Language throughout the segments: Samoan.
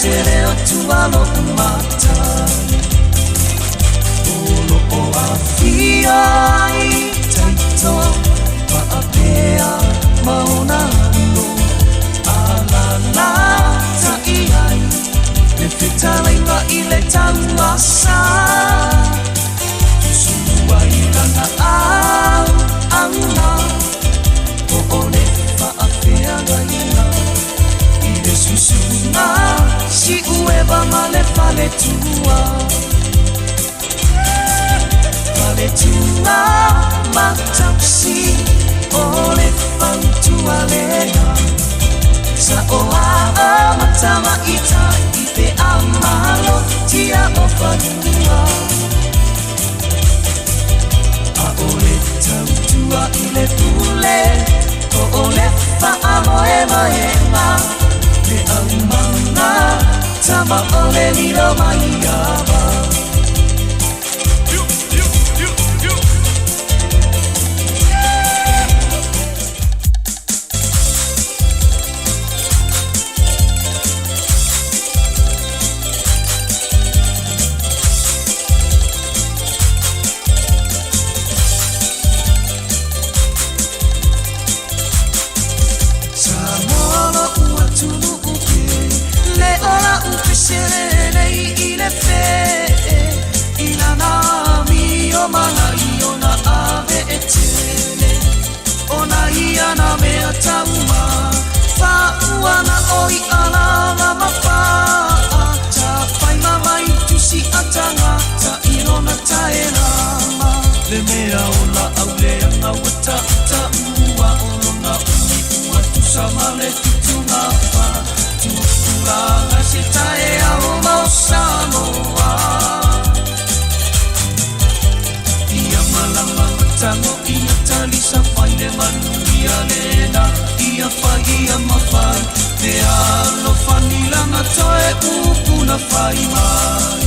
se le atua lo'u matai. O lo'o afia ai taito fa'apea ma ona alo alalata'i ai le fetalaiga i le tauasa susulu ai lana auauna po o le fa'afeagaiga i le susuga Si'ueva ma le faletua faletua matausi o le fautua lea sa'oa'a matamaita'i pe amalotia o fanua a'ole tautua i le pule po o le fa'amoemoega le aumaga tama o le lilo maiava. Samoa lo'u atunu'u pe le o la'u feselelei i le fe'e i lana amio mala'i ona ave e tele ona ia na mea tauma fa'auana o i'a lava ma pa'a tafaima mai tusi ataga ta'ilona taelama le mea o la'au leaga ua ta'uta'ua o lona umi ua tusa ma le fitugafa tupulaga se taeao mo Samoa. Ia malama matago ina talisa fai le manuia lena ia fai ia mafai le alofani lana toe upu na fai mai.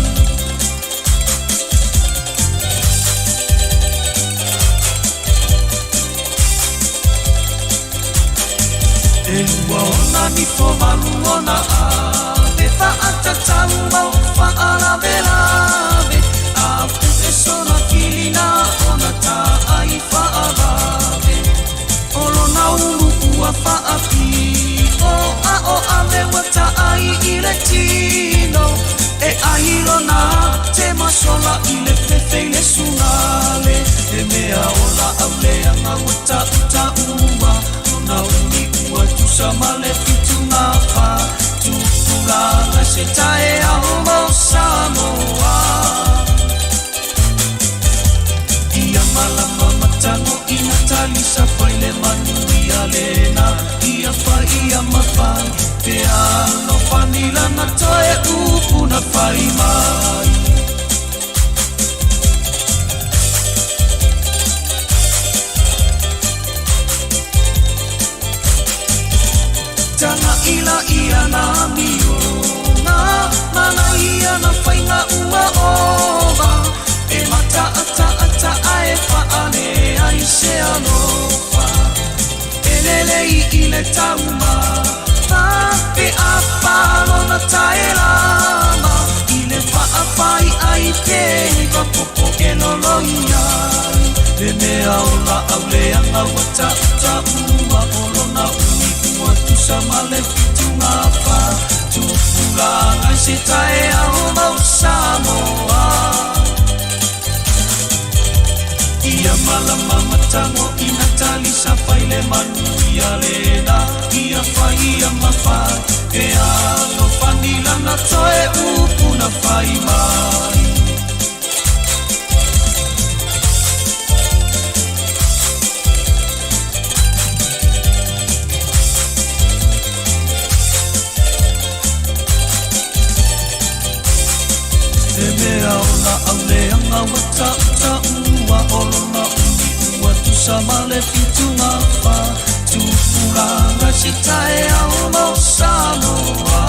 E lua ona nifo malu ona ave fa'atatau mau fa'alavelave a pu'e sona kilina ona ta'ai fa'avave o lona ulu ua fa'api'o a'o ave ua ta'ai i le tino e ai lona temasola i le fefe i le sugale le mea o la'au leaga ua ta'uta'ua lona umi ua tusa ma le fitugafa tupulaga se taeao mo Samoa. Ia malama matago ina talisa fai le manuia lena ia fai ia mafai pe alofani lana toe upu na fai mai. Taga'ila ia na amioga mana ia na faiga ua ova e mata'ata'ata'a e fa'ale ai se alofa e lelei i le tauma pe apalona taelama i le fa'afai ai pe iva popo e loloiai le mea o la'au leaga ua ta'uta'ua o lona umi ua tusa ma le fitugafa tupulaga se taeao mau Samoa. Ia malama matago ina talisa fai le manuia lena ia fai ia mafai pe alofani lana toe upu na fai mai. Le mea o la'au leaga ua ta'uta'ua o lona umi ua tusa ma le fitugafa tupulaga se taeao mo Samoa.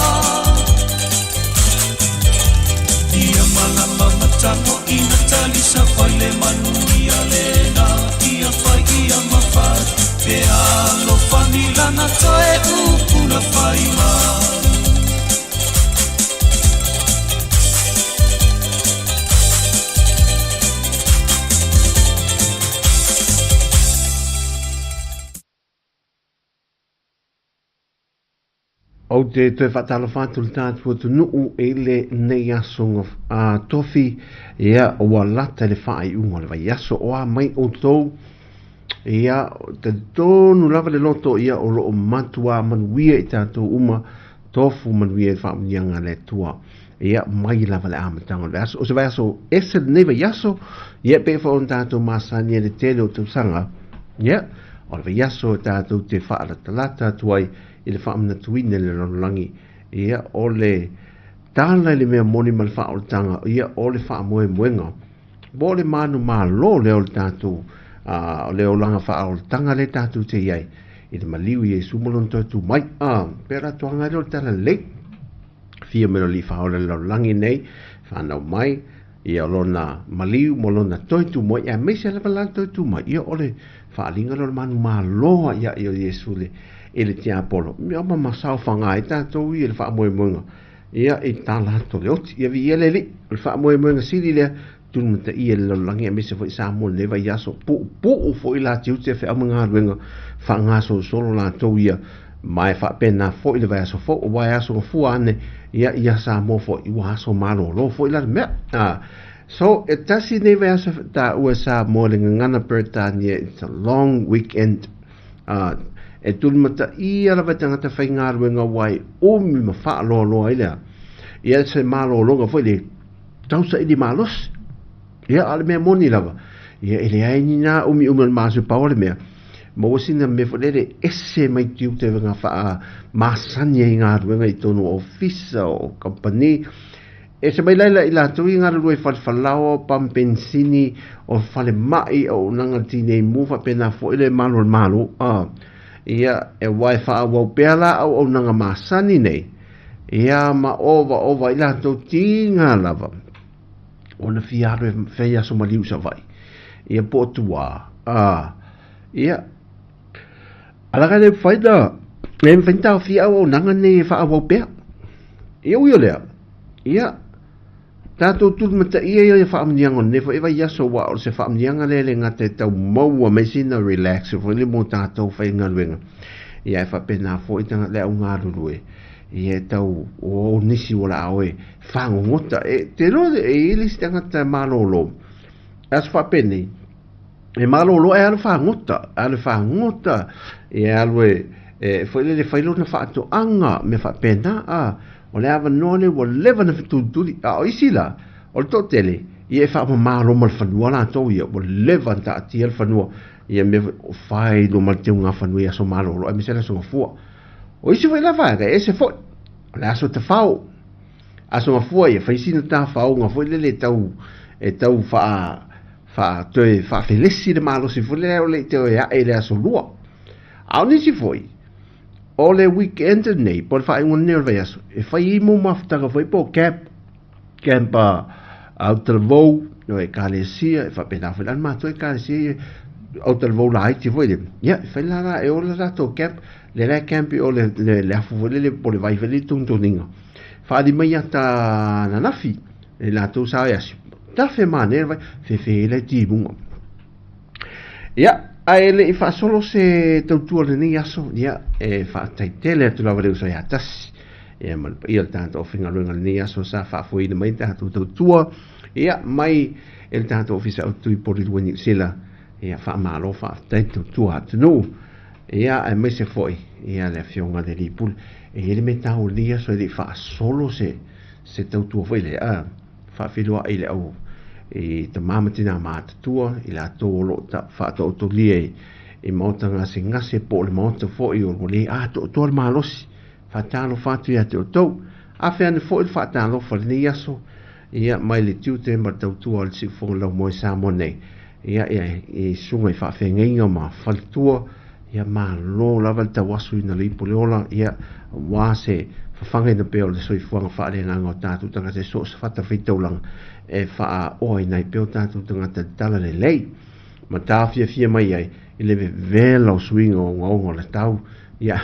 Ia malama matago ina talisa fai le manuia lena ia fai ia mafai pe alofani lana toe upu na fai mai. Ou te toe faatalofa atu i le tatou atunuu i lenei aso tofi, ia, ua lata i le faaiuga o le vaiaso. O a mai outou, ia, talitonu lava le loto, ia, o lo o matuā manuia i tatou uma, tofu manuia i le faamanuiaga a le Atua. Ia, mai lava le amataga o le vaiaso. O se vaiaso ese lenei vaiaso, ia, e pei foi ona tatou masani ai i le tele o tausaga, ia, o le vaiaso e tatou te faalatalata atu ai i le faamanatuina i le lalolagi, ia, o le tala i le mea moni ma le faaolataga, ia, o le faamoemoega po o le manumalo lea o le tatou, o le olaga faaolataga lea tatou te i ai i le maliu i Iesu ma lona toe tu mai. Pei o le atoaga lea o le tala lelei. Fia mai lo alii faaola i le lalolagi nei, fanau mai, ia o lona maliu ma lona toe tu mai, aemaise lava la le toe tu mai, ia o le faaaliga lea o le manumalo ia o Iesu le i le tiapolo. Mea ma masaofaga ai tatou ia i le faamoemoega, ia i tala atu o le oti. Ia viia le Alii, o le faamoemoega sili lea, tulimataia i le lalolagi aemaise foi Samoa i lenei vaiaso. Puupuu foi la tiute feau ma galuega faagasolosolo latou ia, ma e faapena foi le vaiaso fou, aua e aso gafua ane, ia, ia Samoa foi, ua aso malolo foi la le mea. So, e tasi lenei vaiaso e taua e Samoa i le gagana Peretania, it's a long weekend. E tulimataia lava e tagata faigaluega aua e umi ma faaloaloa ai lea. Ia se malologa foi le tausaili malosi. Ia, a o le mea moni lava, ia e leai ni nā umiumi o le malosi pau o le mea, maua sina mea foi lele ese mai tiute ngā whaa masani ai galuega i totonu o ofisa o kamupani. Ese mai laila i latou i galulue i falefalaoa, pamu penisini, o falemai, auaunaga tinei mu, faapena foi le malu o le Malo. Ia, e aua e faaauau pea la auaunaga masani nei, ia ma ovaova ai latou tiga lava ona fia alu e fai aso maliu i Savaii, ia po o tua. Ia, Alaga le mafai na, e mafai na taofia auaunaga nei e faaauau pea. Ia ui o lea, ia, tatou tulimataia ia ia faamanuiaga o lenei foi vaiaso aua o se faamanuiaga lea e le gata e tau maua mai sina relax foi lea mo tatou faigaluega. Ia e faapena foi le au galulue, ia e tau o nisi ua laa oe fagogota. E te iloa e i ai le isi tagata malolo, aso faapenei, E malolo e alu fagota, alu fagota, e alu e, e foi lele fai lona faatoaga, mea faapena, a, o le avanoa lea ua leva ona fetulituli, a o isi la, o le toatele, ia e faamama loa ma le fanua latou ia, ua leva ona taatia le fanua, ia mea foi, o fai loa ma le teugafanua i aso malolo, aemaise le aso gafua. O isi foi la vaega, e ese foi, o le aso tafao, aso gafua ia, fai sina tafaoga foi lele e tau, e tau faa, Faa toe faafelesi le malosi foi lea o le i toe ae i le aso lua. A o nisi foi, o le weekend nei, po o le faaiuga nei o le vaiaso, e fai ai mau mafutaga foi po o camp, camp a autalavou, o ekalesia, e faapena foi la le matou ekalesia ia, autalavou laiti foi lea, ia, e fai la la, e o le latou camp, le la camp i o le, le, le afu foi lele, po o le vai foi lele i Togitogiga. Faaali mai ata ananafi, E latou sa e asi. Tafe manaia le vai, fefe ai lai timuga. Ia, ae le i faasolo se tautua o lenei aso, ia, e faafetai tele atu lava le uso ia Tasi. Ia, ma le paia o le tatou aufaigaluega i lenei aso sa faafoeina mai le tatou tautua, ia, mai e le tatou Ofisa Autu i Porirua, Niu Sila. Ia, faamalo, faafetai tautua atunuu. Ia, aemaise foi, ia, le Afioga i le Alii Pule. E i ai le mea taua i lenei aso e le i faasolo se se tautua foi lea a faafeiloai i le au i tama ma tina matutua i latou o lo o faataotolia i maota gasegase po o le maota foi o ua le atoatoa le malosi. Faatalofa atu ia te outou. Afe ane foi le faatalofa i lenei aso, ia, mai le tiute ma le tautua o le Siufofoga Laumoe Samoa nei, ia, ia, i susuga i faafeagaiga ma faletua, Ia malo lava le tauasuina o le ipu o le ola, ia, aua se fafagaina pea o le soifuaga faaleagaga o tatou tagata i so o se fatafaitaulaga e faaoaina ai pea o tatou tagata i le talalelei ma taofiafia mai ai i le vevela o suiga ogaoga o le tau, ia,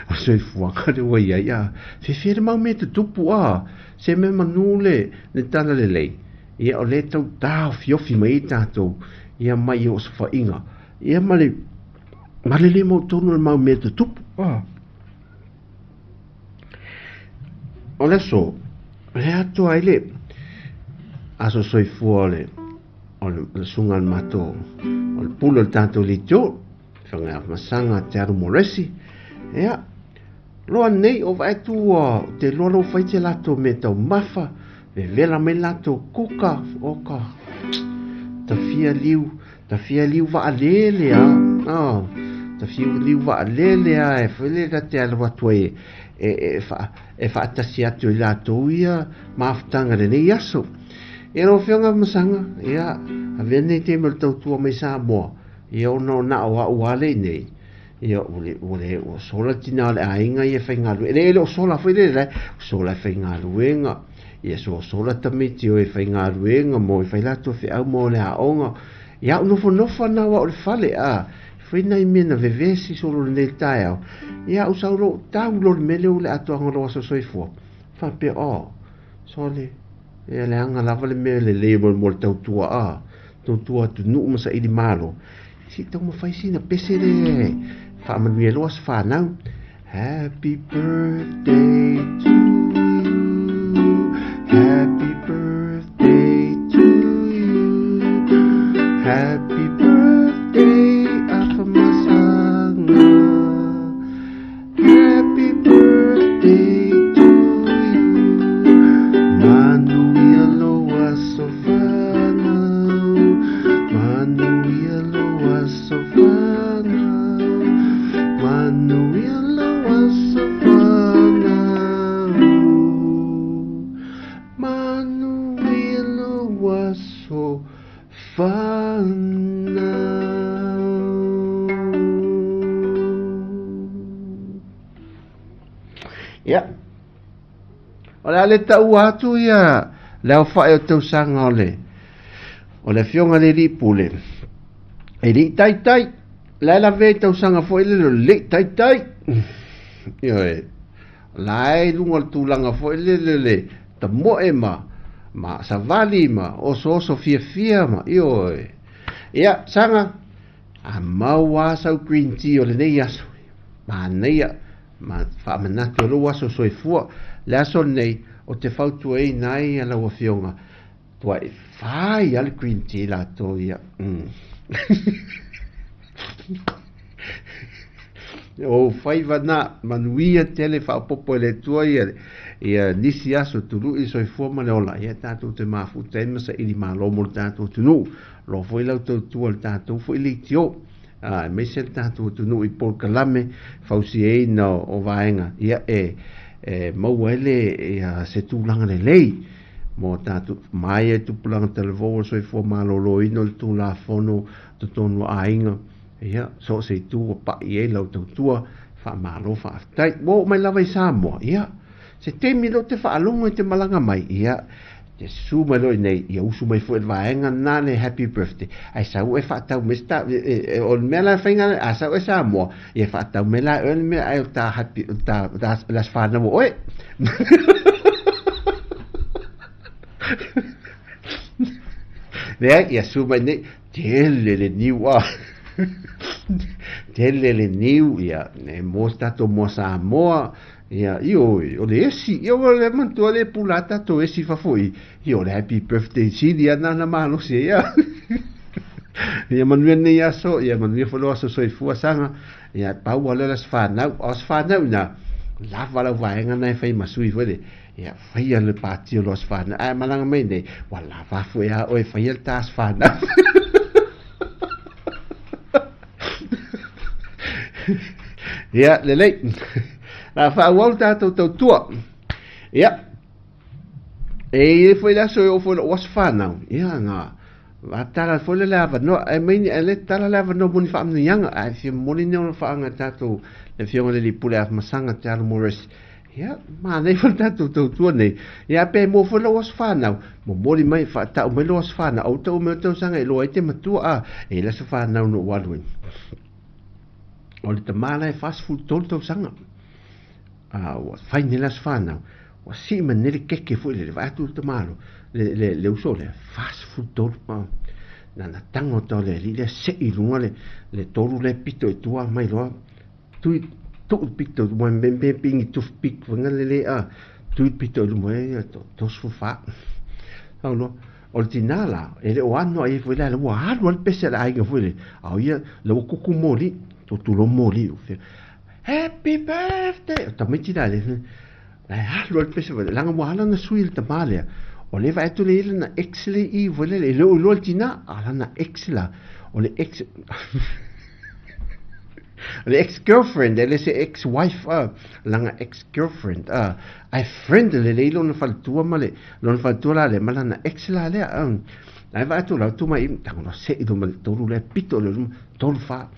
o le soifuaga lea ua i ai, a fiafia le mau mea tutupu, a se mea manu le talalelei, ia, o lea e tau taofiofi mai ai tatou, ia, mai osofaiga. Ia ma le, ma le le mautonu o le mau mea tutupu. Ah. O le aso, le atoa ai le aso soifua o le o le susuga a le matou o le pule o le tatou leitio, Fagaimasaga Te Aru Moresi. Ia, loa nei o vaai atu ua te iloa lou fai te latou mea taumafa, vevela mai latou kuka, oka, tafia liu, tafia liu vaalele a, oh, tafia liu vaalele a, e foi le te alu atu ai e, e, e, e faatasi atu i latou ia mafutaga lenei aso. Ia lau Afioga Masaga, ia, avea lenei taimi o le tautua mai Samoa, ia ona o na o au lava le i nei, ia ua le, ua le, ua sola le tina o le aiga ia e faigaluega, e le, e le o sola foi le lae, sola e faigaluega, ia so sola tamaiti o e faigaluega mo e fai latou feau mo le aoga, ia au nofonofo ana au o le fale, a, foi nai mea na vevesi solo lenei taeao, ia au sau lou tau loa le mea lea o le atoaga o lou aso soifua, faapea, oh, sole, ia leaga lava le mea lelei mo le tautua a, tautua atunuu ma saili malo, se i taumafai sina pese lea e faamanuia loa se fanau. Happy birthday to you. Happy birthday to you. Happy birthday Afamasaga. Happy birthday to you. Manuia lou aso fanau. Manuia lou aso fanau. Manuia lou aso fanau. Manuia lou aso fanau. Ia. O le a le taua atu ia le aofai o tausaga o le o le afioga le alii pule. E lii taitai. La e lavea i tausaga foi le le lii taitai. Ioe. La e i luga o le tulaga foi le le le tamoe ma ma savali ma osooso fiafia ma ioe. Ia, saga, a mau lava sau green tea o lenei aso. Manaia, ma faamanatu e lou aso soifua. Le aso lenei, o te fautuaina ai lau afioga, tuai fai lava le green tea latou ia. O faiva na, manuia tele faaopoopo e le Atua ia, ia nisi aso tului le soifua ma le ola, ia tatou te mafuta ai ma saili malo mo le tatou atunuu. Loa foi lau tautua le tatou foi leitio, aemaise le tatou atunuu i polokalame fausiaina o vaega, ia e, e maua ai le, ia, se tulaga lelei mo tatou mai ai tupulaga talavou o le soifua maloloina o le Tulafono totonu o aiga, ia, so o se itu ua pa'i ai lau tautua, faamalo faafetai. Ua oo mai lava i Samoa, ia, se taimi lea ou te faalogo i te malaga mai, ia, te susu mai loa i inei, ia usu mai foi i le vaega lena le happy birthday, ae sau e faatau mai se ta, o le mea la e faiga, a sau e Samoa, ia faatau mai la e oe le mea ai o ta happy, o ta, ta, le aso fanau o oe. Leai, ia susu mai nei, tele le niu a. Tele le niu, ia, e mo se tatou moa Samoa, ia, ioe, o le esi, ia ua le manatua le pula a tatou esi i fafo i, ia o le happy birthday sili a nana malosi ai a. Ia manuia lenei aso, ia manuia foi lou aso soifua saga, ia pau lava lea o le aso fanau, o aso fanau ina, lava lau vaega na e fai ma sui foi le, Ia, faia le pati o lo aso fanau. Ae malaga mai nei, ua lava foi a oe, faia le ta aso fanau. Ia, lelei. La faaauau le tatou tautua. Ia, e i ai foi le aso e oo foi lou aso fanau. Ia, na tala foi le avanoa. Ae mai ni, le tala le avanoa mo ni faamanuiaga. Ae fia momoli ni ona faaaga i tatou le Afioga i le Alii Pule Afamasaga Te Alo Morris. Ia, manaia foi le tatou tautua nei. Ia, pe mua foi lou aso fanau, momoli mai, faatau mai lou aso fanau, au tau mai o tausaga e iloa ai te matua, a, e i le aso fanau na ou alu ai. O le tama la e 43 tausaga. A, ua fai nei le aso fanau, ua sii mai nei le keke foi lele, vaai atu le tama lo, le, le, le uso lea, 43, a. Na na tango tau le alii lea, sei i luga le, le tolu lea pito i tua mai loa, tui tuu le pito, ua me me pingi toothpick fanga le le a. Tui le pito i luma e 34. Tau loa, o le tinā la, e le o ano ai foi la, ua alu le pese a le aiga foi le, a o ia, la ua kuku moli, tulo moli, happy birthday, o tamaiti la le, la e alu le pese foi, langa ua ala na sui le tamā lea, o le vaai atu le i lana ex le i foi le, e le o iloa le tinā, a lana ex la, o le ex, le ex-girlfriend, e le se ex-wife, langa ex-girlfriend, ai friend le le lona faletua ma le lona faletua la le ma lana ex la lea, ai vaai atu la tu mai, tango no se i luma le tolu le pito le luma, tolu fa,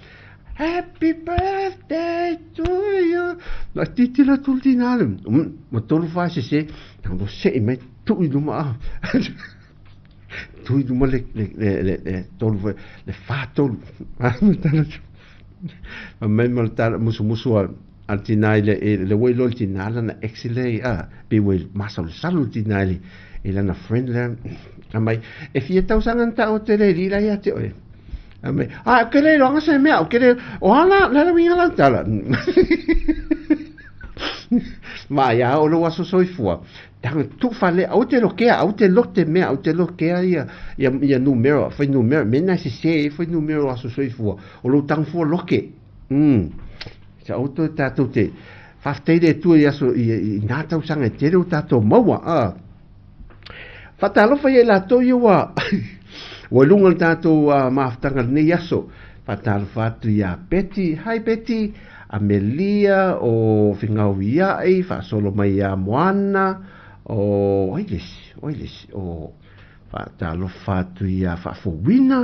happy birthday to you, la titi la tu tina le, ma tolu fa se se, tango no se i mai tu i luma, tu i luma le le le le tolu le fa tolu, ma mai ma le musumusu al tina i le ua iloa le tina lana ex le pe ua masalosalo le tina i lana friend lea a mai e fia tausaga na ta'u atu e le alii la ia te oe a mai a ke le iloaga se mea o ke le o ala le ala uiga lau tala ma ia o lou aso soifua taga tuufale aua te lokea aua te lote mea aua te lokea ia ia ia numera fuainumera mea na e sesē ai fuainumera o aso soifua o lou tagafua loke sa outou tatou te faafetai le Atua i aso i nā tausaga e tele o tatou maua a faatalofa ia i latou ia ua ua i luga o le tatou mafutaga lenei aso faatalofa atu iā Betty hi Betty Amelia o Figauia'i faasolo mai iā Moana o ai le isi o ai le isi o faatalofa atu iā Faafouina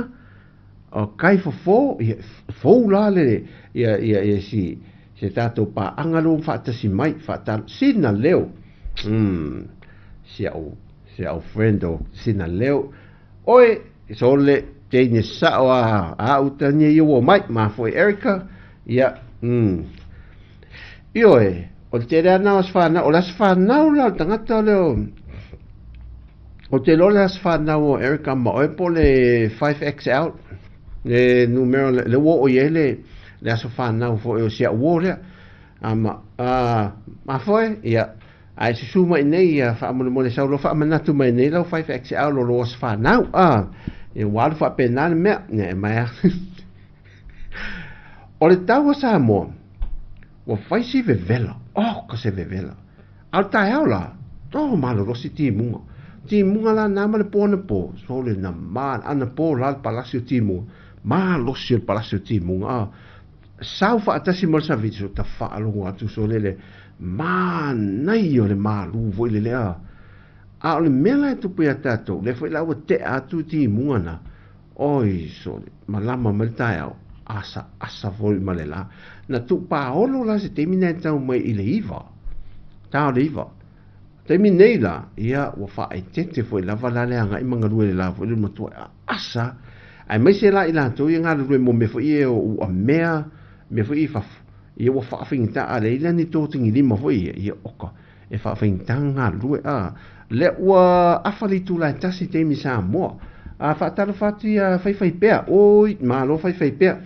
o kai fofo ia fou la le ia ia ia si se tatou paaga lea ua faatasi mai faatalo sina leo si au si au friend o sina leo oe sole teine sao a a utania ia ua mai mafoe Erica ia ioe o le tele ana o se whanau o le aso whanau la o le tagata lea o O te iloa le aso fanau o Erica ma oe po o le 5XL le numera le ua oo i ai le le aso fanau foi o si au uo lea. A ma a mafoe ia ae susu mai nei ia faamolemole sau loa faamanatu mai nei lau 5XL o lou aso fanau a ia ua alu faapena le mea ia e mai a O le tau a Samoa ua fai si vevela oh ka se vevela A o le taeao la, toho malolosi timuga. Timuga la na ma le po anapo, sole na ma anapo la le palasi o timuga. Malosi o le palasi o timuga. A sau faatasi ma le savili, so ta faalogo atu sole le manaia o le malu foi lele a. A o le mea la e tupu iā tatou, lea foi la ua tea atu timuga na, oi sole, malama mai le taeao, asaasa foi ma le la. Na tuupaolo la se taimi na e tau mai i le iva, ta o le iva. Taimi nei la, ia ua faaeteete foi lava la le agai ma galue le la foi le matua e aasa. Aemaise la i latou ia galulue mo mea foi ia o uamea, mea foi ia i fafo. Ia ua faafaigata a leai la ni totigilima foi ia, ia oka e faafaigata galulue a. Lea ua afa le itula e tasi taimi Samoa. A faatalofa atu ia Faifaipea. Oi, malo Faifaipea.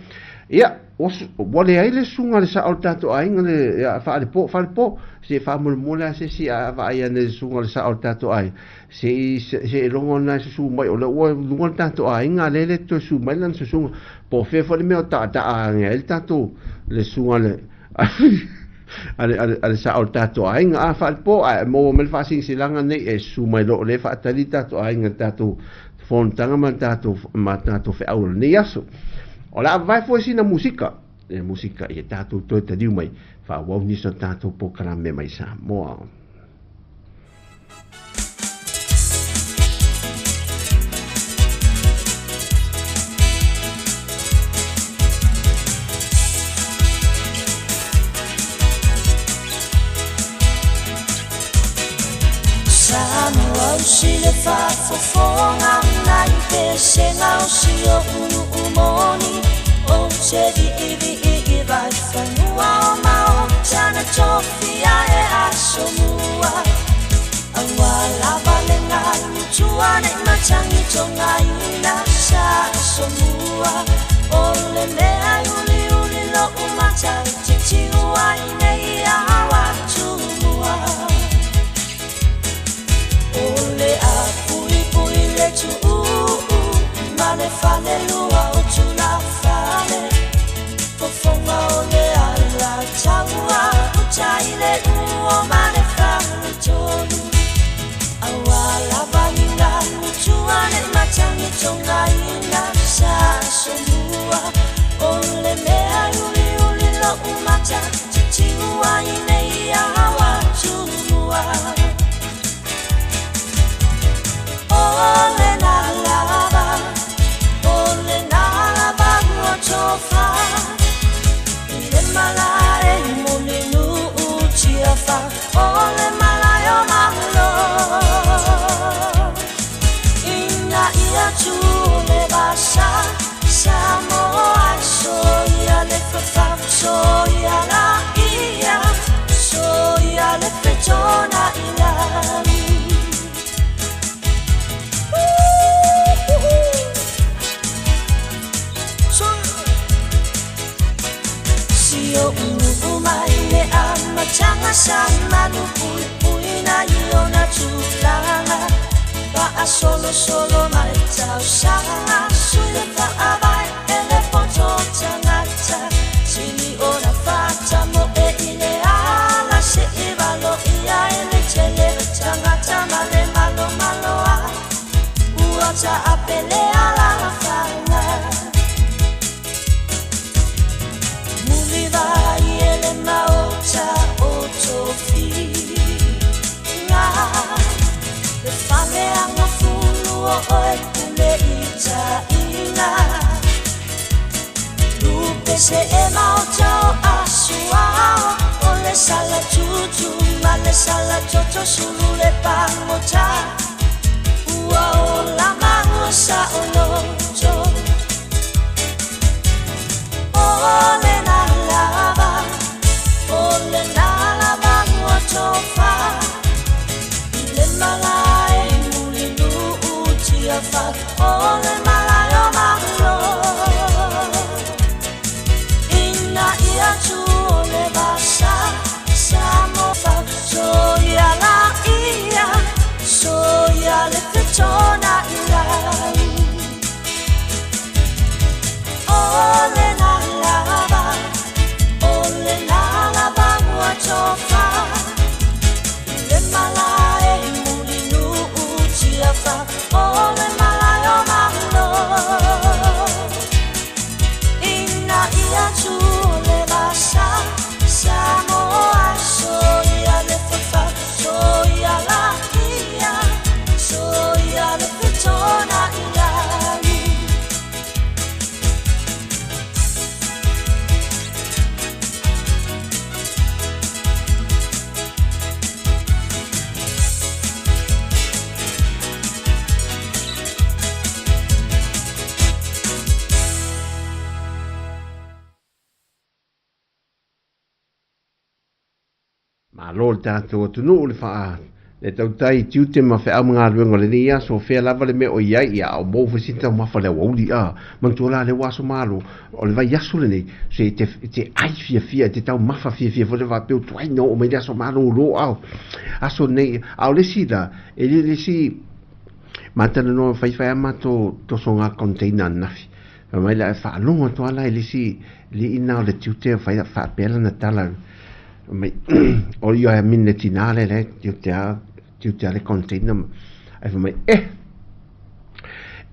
Ia, ua leai le susuga a le sao o le tatou aiga le ia Faalepo, Faalepo, se i faamolemole lava se isi a vaai ane i le susuga a le sao o le tatou aiga, se i se i logona e susu mai, o lea ua luga le tatou aiga, a lea e le toe susu mai lana susuga. Po o fea foi le mea o taataa ane ai le tatou, le susuga a le a le, a le, a le sao o le tatou aiga. A Faalepo, ae maua mai le faasinasilaga nei, e susu mai loa o lea e faatali le tatou aiga i le tatou fonotaga ma le tatou, ma tatou feau o lenei aso. O le a vavae foi sina musika, le musika ia tatou toe taliu mai, faaauau nisi o tatou polokalame mai Samoa. falelua o tulafale Fofoga o le Alataua Uta i le ua ma le faletolu Aua lava ni galutua le matagitogaina sa somua O le mea uliuli lo'u mata Titiua i nei ao atumua O lena lava O lena lava ua tofa I le malae Mulinuu tiafa O le malae o Malo Ina ia tu le vasa Samoa soia le fafa soia la ia soia le fetona ilagi. Si o unu mai le amataga sa manu puipuina i ona tulaga Faasolosolo mai tausaga sui le faavae e le poto tagata Sili ona fata mo e i le ala se i valo ia e le tele tagata ma le malomaloa Ua taapele ala fanga Mulivai e le maota o tofiga Le faleaga fulu o oe pule i taina Lupe se e maota o asuao O le sala tutu ma le sala toto sulu le pagota Ua ola maua saoloto O lena lava O lena lava ua tofa I le malae Mulinuu tiafa O le malae o Malo Ina ia tu o le vasa Samoa soia la ia Soia le fetona ilagi O lena lava O lena lava ua tofa I le malae Mulinuu tiafa O le malae o Malo Ina ia tu o le vasa Samoa soia le fafa soia la ia Soia le fetona ilagi. Malo le tatou atunuu le faa le tautai i tiute ma feau ma galuega o lenei aso, fea lava le mea o i ai, ia a o maua foi sina taumafa le aoauli a manatua la lea ua aso malo o le vaiaso lenei se e te, e te ai fiafia e te taumafa fiafia foi le faapea ua tuai na oo mai le aso malōlō ao aso nei a o le isi la e le le isi matalanoa faifai a matou tosoga container ananafi fai mai la e faalogo atu lava la i le isi liina o le tiute fai faapea lana tala mai o ia e mine tinā le le tiute a tiute a le container ae fai mai eh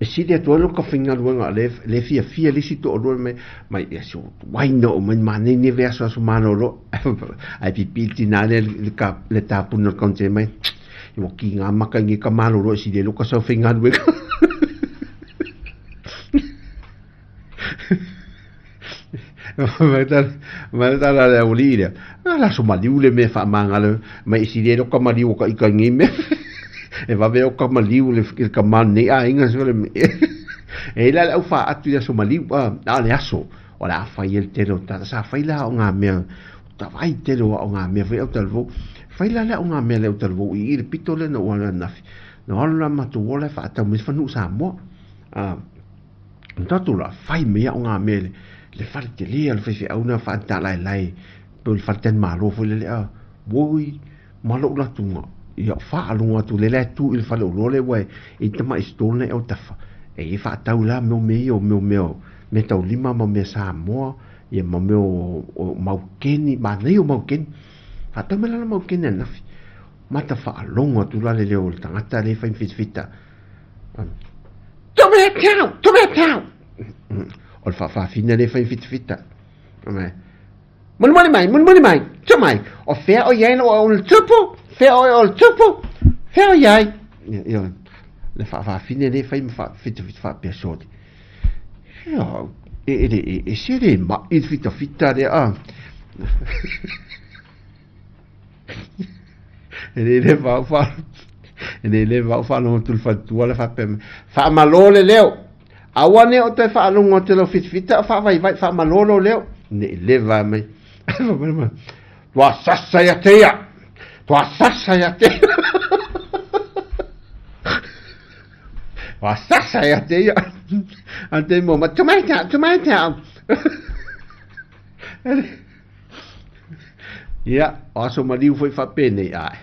e sili atu ai lo ka faigaluega le le fiafia le isi toalua mai mai ia si o wai no o mai manei nei ve aso aso malolo ae pipi le tinā le le ka le tapuna o le container mai ua kigā maka i nei ka malolo e sili ai lo ka sau faigaluega. Mai tala le aualii lea, a le aso maliu le mea faamagalo mai e sili ai lou kamaliu o ka ika i nei mea. E vave o kamaliu le kama o lenei aiga se le E i la le au faatu i aso maliu a a o le aso o le a fai ai le tele o tala sa fai la o ngā mea tavai tele o ngā mea foi au talavou fai la le o ngā mea le au talavou i i le pito le na ua ananafi na alu la matou ola e faatau mai se fanuu Samoa a tatou la fai mai au ngā mea le le fale tele a le faifeau na faatalaelae pe o le faletalimalo foi lele a oi ma lou latuga ia faalogo atu lea la e tu i le faleoloa lea ua e i tamai store na e autafa E i faatau la mea o mea ia o mea o mea o meataulima ma mea Samoa, ia ma mea o, o maukeni, manaia o maukeni. Faatau mai la le maukeni ananafi. Mata faalogo atu la le leo o le tagata lea e fai ma fitafita. Tau! Tau! O le faafaafina lea e fai ma fitafita. Mulimuli mai, mulimuli mai, tu mai. O fea o iai o le tupu? Fea o o le tupu? Fea o iai? Ia, le faafaafina lea e fai ma faafitafita faapea soli. Ia, e, e, e, e se le mai le fitafita lea a. E le le vau fa e le le vau faalogo atu le faletua le faapea mai, Faamalo le leo! Aua ne o toe faalogo atu lau fitafita o faavaivai, faamalo lou leo! Ne i leva mai. Tua sasa ia te ia! Tua sasa ia te ia! Tua sasa ia te ia! A te mo ma, tumai te au, tumai te au! Ia, o aso maliu foi faapenei ae.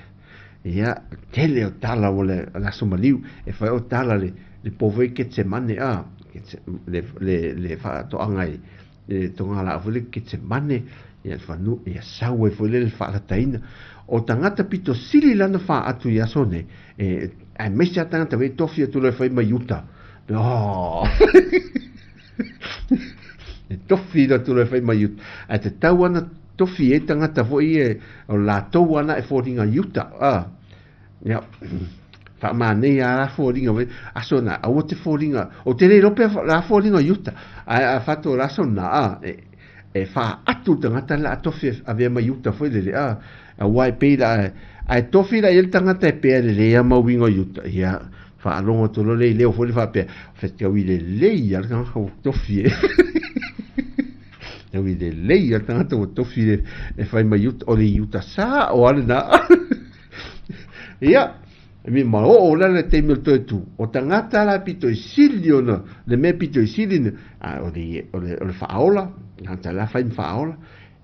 Ia, tele o tala o le, le aso maliu, e fai o tala le, le po foi Ketsemane a, le, le, le faatoaga i le togalaau foi le Ketsemane, ia le fanu, ia sau ai foi le le faalataina. O tagata pito sili lana faatu i aso nei, e, aemaise a tagata foi tofi atu loa e fai mai uta. Oh! E tofi atu loa e fai mai uta. Ae tatau ana tofi ai tagata foi e o latou ana e foliga i uta. A, ia, faamanaia la foliga foi. Aso na, aua te foliga, o te le iloa pe la foliga i uta. Ae a fato o le aso na, a, e, e faaatu le tagata le a tofi e avea mai uta foi lele, a, aua e pei la, ae tofi la i ai le tagata e pea lelei a mau uiga i uta. Ia, Faalogo atu loa le leo foi le faapea, fetaui lelei a le tagata ua tofi e. Fetaui lelei a le tagata ua tofi e, e fai mai uta, o le iuta sa o ale na. Ia, mi ma oo la le taimi o le toe tu. O tagata la pito i sili ona, le mea pito i sili, a, o le, o le, o le faaola, tagata la fai ma faaola.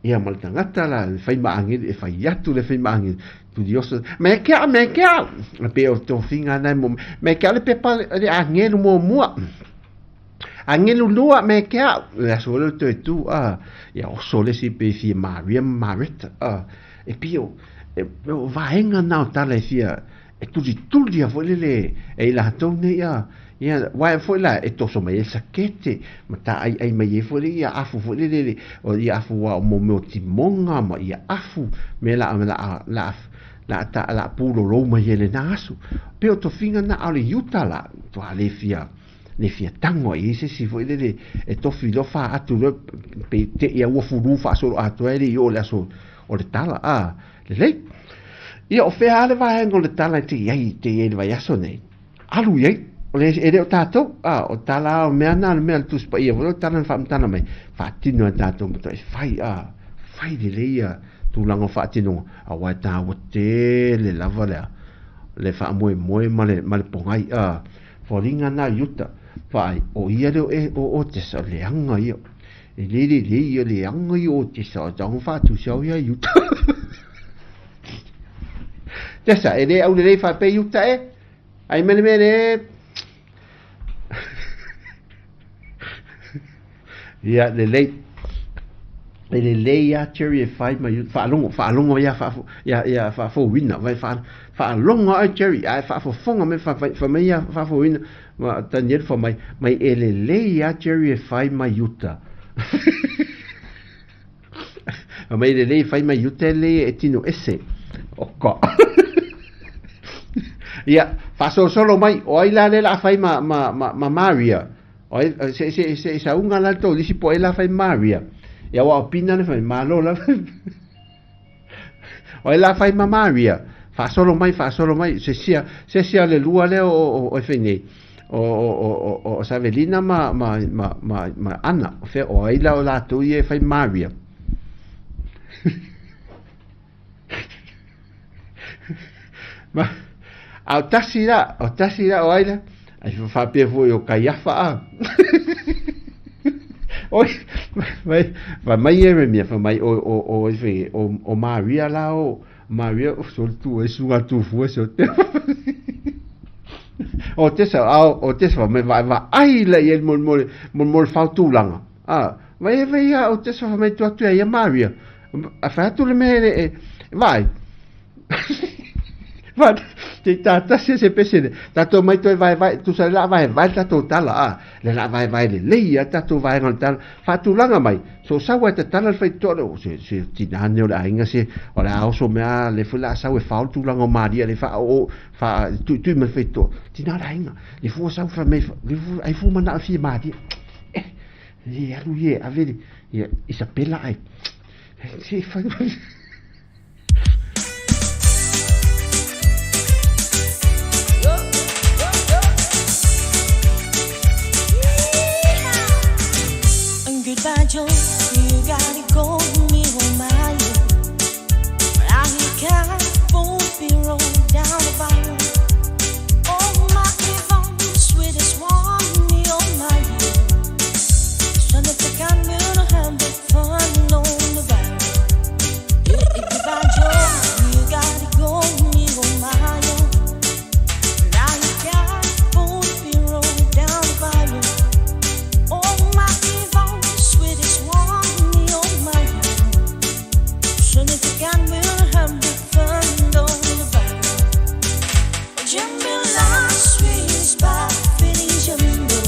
Ia ma le tagata la e fai ma agelu, e fai atu le fai ma agelu, tulioso, me ke au, me ke au. E pei o tofiga na e mo, me ke au le pepa le agelu muamua. Agelu lua, me ke au. Le aso le toe tu, a, ia oso le si pe fia Maria ma Mareta, a, e pei o, e, o vaega na o tala e fia, e tulituli a foi lele e i latou nei a ia wae foi la e toso mai e sakete ma ta ai ai mai e foi le ia afu foi lele le o ia afu wa o mo meo timonga ma ia afu me la la la la ta la pulo lou mai ele na aso pe o tofinga na ale iuta la to ale fia le fia tango ai se si foi lele e tofi lo fa atu lo pe te ia ua fulu fa solo atu ai le i o le aso o le tala a Lelei. Ia, o fea lava le vaega o le tala e te i ai, te i ai i le vaiaso nei? Alu i ai. O le, e le o tātou, a, o tala o mea nā, le mea le Tusi Paia foi, o tala na faamatala mai, faatino e tātou matua e fai, a, fai lelei ia tulaga o faatinoga, aua e tāua tele lava le, le faamoemoe ma le, ma le pogai, a, foliga nā i uta, vaai, o ia lea o, e, o Otesa, o leaga ia. E le lelei ia leaga ia o Tesa, tau faatusi au ia i uta. Tesa, e le aulelei faapea i uta e. Ai mele mele. Ia, lelei. E lelei ia Jerry e fai mai uta. Faalogo, faalogo ia faafo, ia, ia faafouina. Vai fa, faalogo ai Jerry, ai faafofoga mai fa, fa mai ia faafouina. Ma Daniel fa mai, mai e lelei ia Jerry e fai mai uta. Fa mai e lelei e fai mai uta e lelei e tino ese. O ka. Ia, faasolosolo mai, o ai la le la fai ma, ma, ma, ma Maria. O ai, se, se, se, sa unga la tō lisi po e la fai Maria. Ia wa o pina le fai malo la. O ai la fai ma Maria, faasolo mai, faasolo mai, se sia, se sia le lua lea o, o, o e fai nei, o, o, o, o, o Savelina ma, ma, ma, ma, ma Ana, o fea, o ai la o latou ia e fai Maria. Ma, a o tasi la, o tasi la o ai la, ai whawhapea foi o Kaiafa a. Oi, mai, fa mai Jeremia, fa mai o, o, o, o, o Maria la o, Maria, o so tu e sunga tu fua so te. O tesa a o tesa me va va ai le i mo mo mo mo fautulaga. A vai vai a o tesa fa mai tu atu ia Maria. A fa atu le me e vai. Va te ta se se pese tatou mai toe vai vai tu sa la vai vai tatou tala a le la vai vai le lei a tatou vai ngal tala faatulaga mai so sau e tatala le faitotoa le se se tinā nei o le aiga se o le a oso mea le foi la sau e fao le tulaga o Maria le faa o faa tuitui ma le faitotoa tinā o le aiga le fua sau fa mai le fua ai fua manao fia Maria eh le alu ia e ave le ia Isapela ai se fai. Goodbye, Joe. You gotta go, me oh my. I can't be rolled down the bayou. Oh my Yvonne, sweetest one, me oh my. Son of a gun, we'll have the fun on the bayou. Goodbye, Joe. You gotta go, me oh my. Now you can't be rolled down the bayou. Oh my Yvonne, sweetest one, me oh my. Son of a gun, we'll have the fun on the bayou. Jamila, sweet spot, feeling jumbo.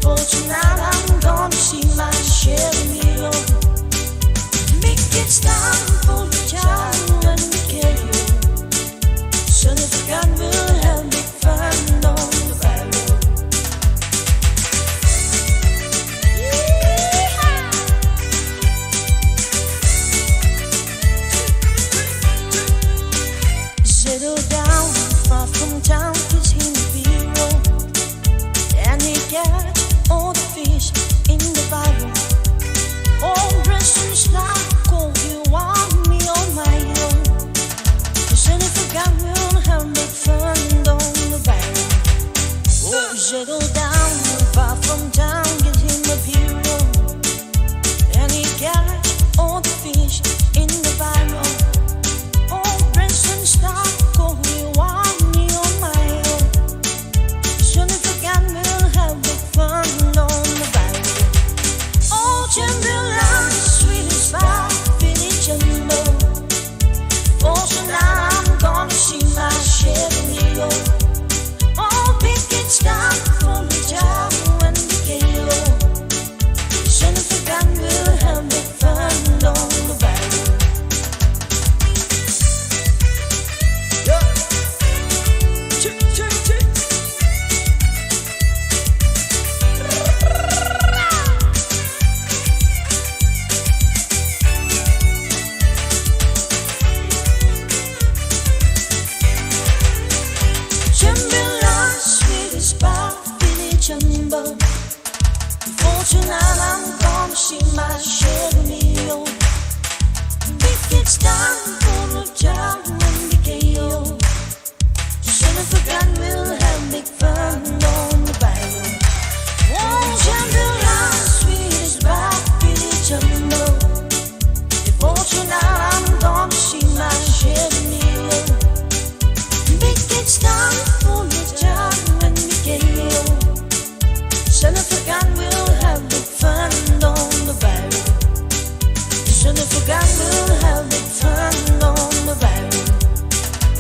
For tonight I'm gonna see my share meal. Make it stop for the child and the kill you. Son of a gun, we'll have big fun on the bayou. Yeehaw! Settle down, far from town, 'cause he be roll. And he catch all the fish in the bayou. All dressed in slack, oh, you want me on my own. 'Cause if a gun will have big fun on the bayou. Oh, settle down, far from town, get him a hero. And he catch all the fish in the bayou. Oh, dressed in slack, oh, you want me on my own. Soon if a gun will have big fun on the bayou. Oh, Jamila, sweetest pie, Billy Jumbo. For tonight I'm gonna see my share meal. Oh, pick it's down for the job and the kilo. Soon if a gun will have big fun on the bayou. Yeah. Choo, choo, choo. Jamila, sweetest pie, Billy Jumbo. For tonight I'm gonna see my share meal. Big it's time for the town and the KO. Son of a gun, we'll have big fun on the bayou. Oh, Jamila, sweetest pie, Billy Jumbo. Before tonight I'm gonna see my share meal. Big it's time for the town and the KO. Son of a gun, we'll have big fun on the bayou. Son of a gun, we'll have big fun on the bayou.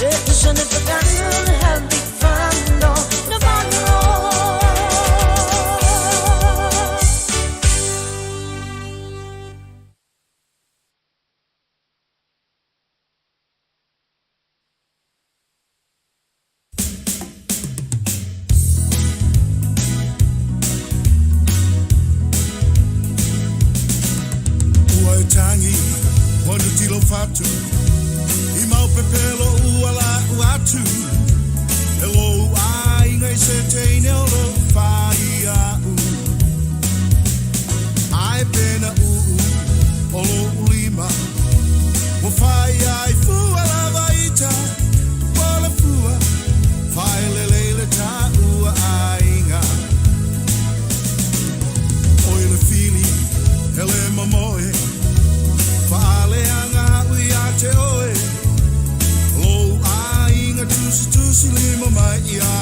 Yeah, son of a gun, we'll have big fun on the bayou. Ua e tangi, wanu tilo fatu, i mau pepelo ua la atu. E lou aiga i se teine o lo whai au. Ai pena uu, o lo ulima, mo whai ai fua lava ita, wala fua, whai lele le ta ua aiga. Oi le fili, hele mamoe, faaleaga au ia te oe. Lou aiga tusi tusi lima mai ia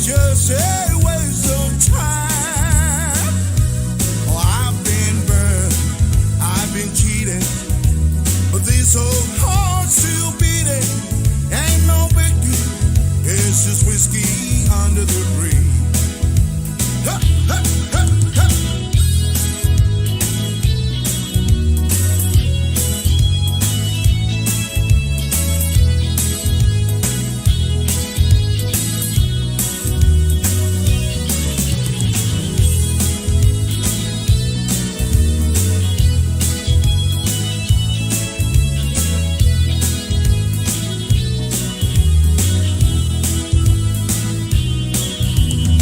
just a waste of time. Oh, I've been burned, I've been cheated, but this old heart's still beating. Ain't no big deal, it's just whiskey under the bridge. Ha, ha, ha, ha.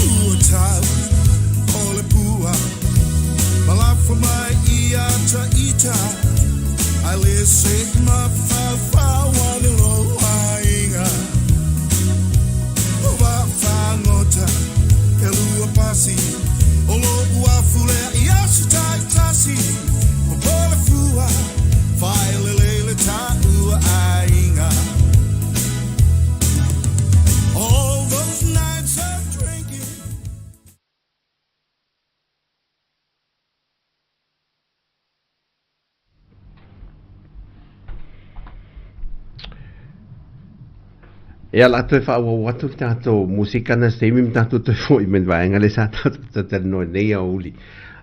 Ua tau o le pua ma lafo mai ia ta ita ai le se mafaufau ane lou aiga o vaafagota e lua pasi o lo'u afu lea i aso taitasi popole fua faelelei le taua aiga. All those nights of drinking. Ia, o le a toe faaauau atu le tatou musika na se taimi ma tatou toe fo'i mai le vaega lea sa tatou talatalanoa i lenei aoauli.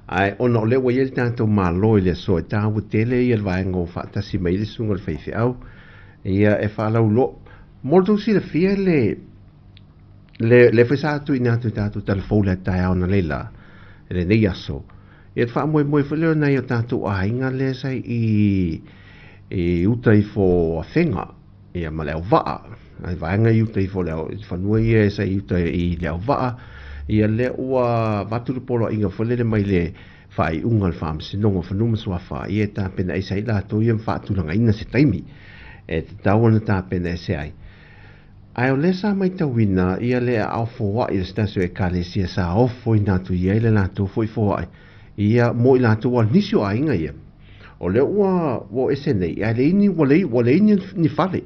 Ae ona o lea ua i ai le tatou Malo i le aso e taua tele ia le vaega ua faatasi mai ai le susuga i le faifeau ia e faalauiloa. Mo le tou silafia le le lea foi sa tuuina atu i tatou talafou i le taeao analeila i lenei aso, ia le faamoemoe foi lea o nai o tatou aiga lea sa i i uta ifo o Afega ia ma le auvaa, ai vaega i uta ifo o le fanua ia sa i uta i le auvaa, ia lea ua avatu le poloaiga foi lele mai le faaiuga a le Faamasinoga o Fanua ma Suafa, ia e tapena ese ai latou ia ma faatulagaina se taimi e tatau ona tapena ese ai. Ae o lea sa matauina ia le aao foai o se tasi o Ekalesia sa ofoina atu i ai le latou foi foai ia mo i latou a nisi o aiga ia. O lea ua ua o ese nei, ae leai ni ua leai ua leai ni ni fale,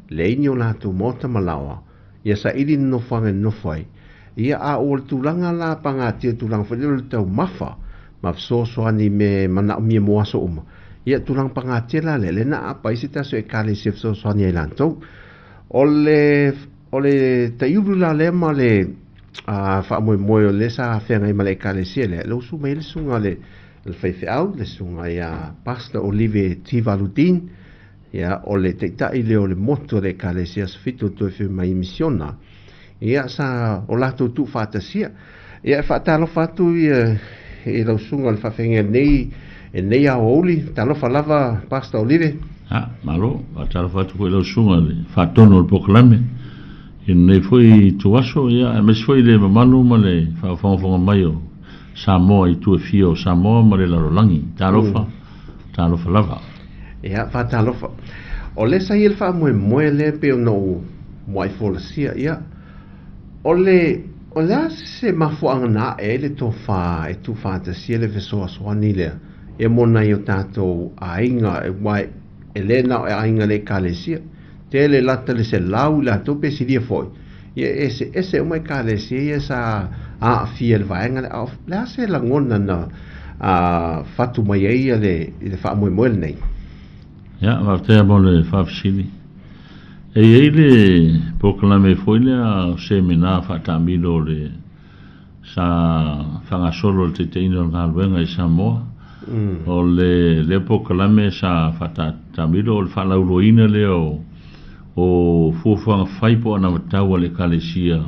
leai ni o latou maota ma laoa, ia saili ni nofoaga e nonofo ai. Ia a ua le tulaga la pagatia tulaga foi lea o le taumafa ma fesoasoani i mea e manaomia mo aso uma, ia tulaga pagatia la lea, lea na aapa ai se tasi o Ekalesia e fesoasoani ai latou. O le o le taiulu la lea ma le faamoemoe o lea sa feagai ma le Ekalesia lea, lea ua susu mai ai le susuga a le le faifeau, le susuga ia Pastor Olive Tivaludin, ia, o le taitai lea o le motu a le Ekalesia Aso Fitu o Toe Afio Mai Misiona, ia, sa o latou tuufaatasia. Ia, e faatalofa atu ia i lau susuga i le faafeagaiga nei, i lenei aoauli. Talofa lava, Pastor Olive. A, malo, faatalofa atu foi i lau susuga i le faatonu o le polokalame i lenei foi ituaso, ia, aemaise foi le mamalu ma le faafogafoga mai o Samoa i itu e fia o Samoa ma le lalolagi. Talofa, talofa lava. Ia, faatalofa. O lea sa i ai le faamoemoe lea pei ona ou muai folasia, ia, o le, o le a se mafuaaga na ae ai le tofa e tuufaatasia le fesoasoani lea, ia mo nai o tatou aiga, aua e le na o aiga a le Ekalesia, tele lata le 100 i latou pe silia foi, ia e eseese uma Ekalesia ia sa aafia i le vaega lea, a o le a se lagona na fatu mai ai ia le, i le faamoemoe lenei? Ia, faafetai lava mo le faafesili. E i ai le polokalame foi lea o semina faataamilo o le sa faagasolo i le taitaiina o le galuega i Samoa. O le lea polokalame sa faataamilo o le faalauiloaina lea o o fuafuaga fai po o anavatau a le Ekalesia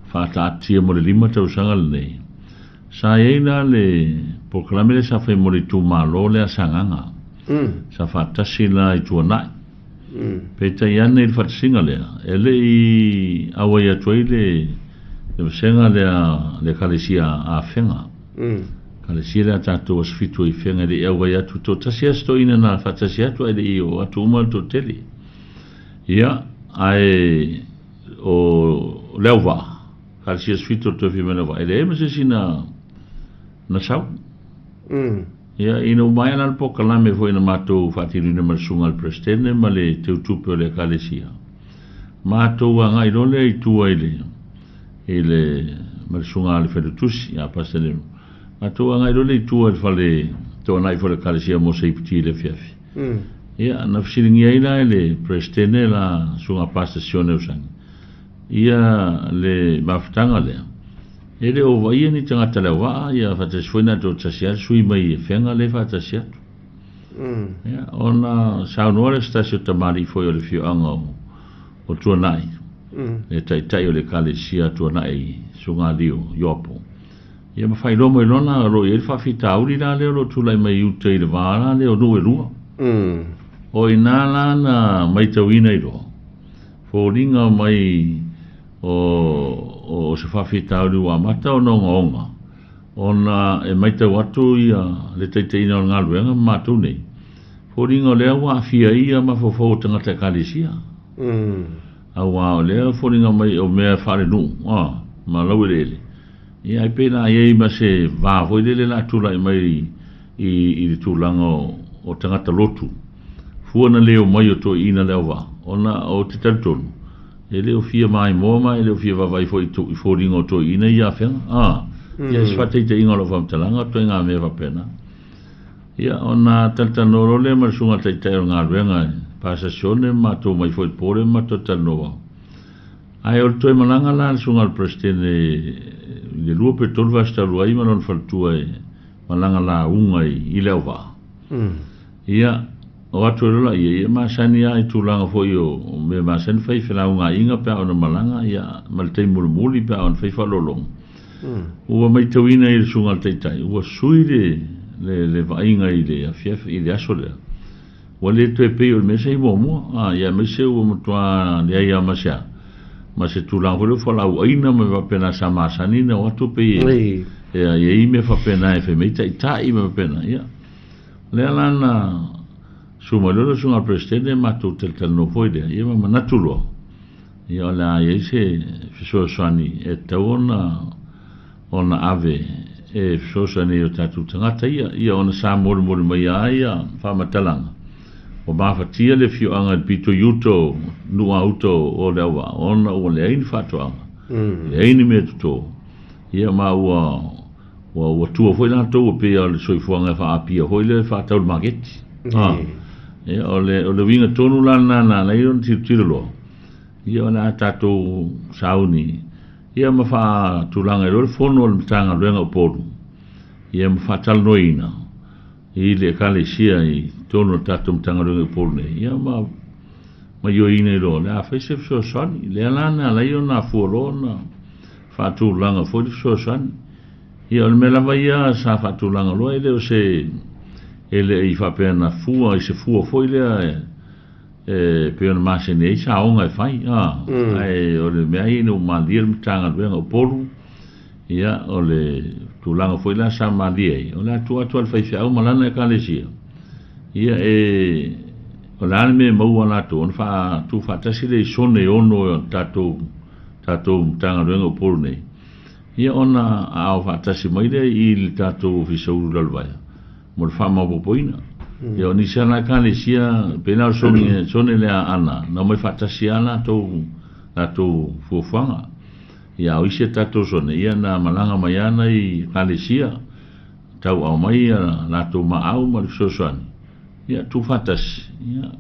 faataatia mo le 5 tausaga lenei. Sa i ai la le polokalame lea sa fai mo le itumalo lea a Sagaga. Sa faatasi la i Tuanai. Peitai ane i le faatasiga lea, e le i auai atu ai le vasega lea a le Ekalesia a Afega. Ekalesia lea a tatou Aso Fitu i Afega e le i auai atu. Toatasi lava si toeaina na faatasi atu ae le i oo atu uma le toatele. Ia, ae o le auvaa, Ekalesia Aso Fitu o le Toe Fia Mai le Auvaa, e leai ma se isi na sau. Ia, ina ua maea la le polokalame foi na matou faatinoina ma le susuga a le Peresetene ma le teutupe o le Ekalesia, matou agai loa lea i tua i le i le ma le susuga a le Failautusi ia Pastor Lemu. Matou agai loa lea i tua i le fale toanai foi o le Ekalesia mo Seipiti i le afiafi. Ia, na fesiligia ai la e le Peresetene la Susuga Pastor Sione Usani ia le mafutaga lea, e le o vaaia ni tagata le auvaa, ia faatasi foi na toatasi lava le sui mai Afega lea e faatasi atu. Ia, ona saunoa lea se tasi o tamalii foi o le afioaga o Tuanai, le taitai o le Ekalesia Tuanai Sugalio Ioapo. Ia ma faailoa mai loa la o lo o i ai le faafitauli la lea o lo o tulai mai i uta i le va la lea o nuu e lua. O i ina la na maitauina ai loa, foliga mai o se faafitauli ua amata ona ogaoga, ona e maitau atu ia le taitaiina o le galuega ma matou nei, foliga o lea ua aafia ai ia mafaufau o tagata Ekalesia. Auā o lea foliga mai o mea faalenuu ma laueleele, ia ai pei la i ai ma se va foi lele la tulai mai i le tulaga o tagata lotu, fua na le omai o toeaiina le auvaa, ona ou te talitonu, e le o fia maimoa ma e le o fia vaavaai foi i foliga o toeaiina ia afega, ia se faataitaiga o lau faamatalaga, o ituaiga mea faapena. Ia, ona talatalanoa loa lea ma le susuga taitai o le galuega e Pastor Sione ma matou mai foi i le po lea ma matou talanoa. Ae o le toe malaga la a le susuga a le Peresetene i le 2 pe 3 vaiaso talu ai ma lona faletua e malaga lauga i le auvaa. Ia, o atu ai loa laia, ia masani lava i tulaga foi o mea masani fai felaugaaiga pe a ona malaga, ia, ma le taimi mulimuli pe a ona fai faaaloaloga. Ua maitauina i le susuga a le Taitai, ua sui le vaaiga i le afiafi, i le aso lea. Ua le toe pei o le mea sa i muamua, ia aemaise ua matua leai lava ma se a, ma se tulaga foi lea ua fualaauaina ma mea faapena sa masani ona o atu pei e i ai mea faapena e fai mai taitai ma mea faapena. Ia, o lea la na susu mai loa le susuga a le Peresetene matou talatalanoa foi lea, ia ma manatu loa, ia o le a i ai se fesoasoani e tatau ona ave e fesoasoani ai o tatou tagata ia, ia ona sa molimoli mai lava ia faamatalaga, ua mafatia le afioaga i le pito i uta o Nuuauta o Leauvaa, ona ua leai ni faatoaga, leai ni mea toto, ia ma ua tua foi latou ua pei o le soifuaga e faaapia foi lea e faatau i le maketi. Ia, o le uiga tonu la lena na ala ai ona tilotilo loa, ia o le a tatou sauni, ia ma faatulaga ai loa le fono a le Matagaluega o Upolu, ia ma faatalanoaina i le Ekalesia i totonu o le tatou Matagaluega i Upolu nei, ia ma ioeina ai loa o le a fai se fesoasoani. Lea la na ala ai ona afua loa ona faatulaga foi le fesoasoani. Ia o le mea lava ia sa faatulaga loa, e le o se, e le i faapea na fua i se fua foi lea e pei ona masani ai saoga e fai, ae o le mea ia ina ua malie le Matagaluega o Upolu, ia o le tulaga foi la sa malie ai, o le a tuu atu lava le faifeau ma lana Ekalesia, ia e o le a le mea e maua latou, ona faatuufaatasi lea i sone e ono o tatou Matagaluega o Upolu nei, ia ona aao faatasi mai lea i le tatou Ofisa Ulu Lalovaea mo le faamaopoopoina. Ia o nisi lava la Ekalesia, pei la o le sone lea a Ana, na omai faatasi lava latou fuafuaga. Ia a o isi a tatou sone, ia na malaga mai lava nai Ekalesia, tauaao mai ia latou maau ma le fesoasoani, ia tuufaatasi, ia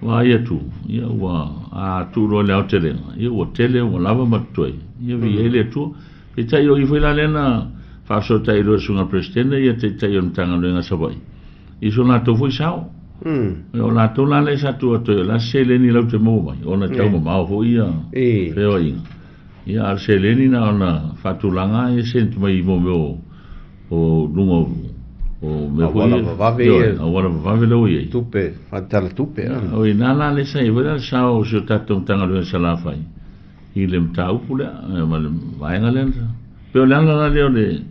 vaai atu, ia ua a tuu loa i le aotelega, ia ua tele ua lava ma totoe, ia viia ai le Atua. Peitai o i foi la lea na faafesootai loa e le Susuga Peresetene ia Taitai o le Matagaluega a Savaii i so latou foi sao. O latou la lea sa tuu atu ai, o le a se seleni latou te maua mai, ona e taumamao foi ia feoaiga. Ia, a o le seleni na ona faatulaga lava ia sent mai mo mea o luga o mea foi ia. Auala vavave ia. Auala vavave lea ua i ai. Tupe, faatala tupe. O i ina la lea sa i ai foi la le sao o si o tatou Matagaluega i Salafai i le mataupu lea ma le vaega lea. Pei o le ala la lea o le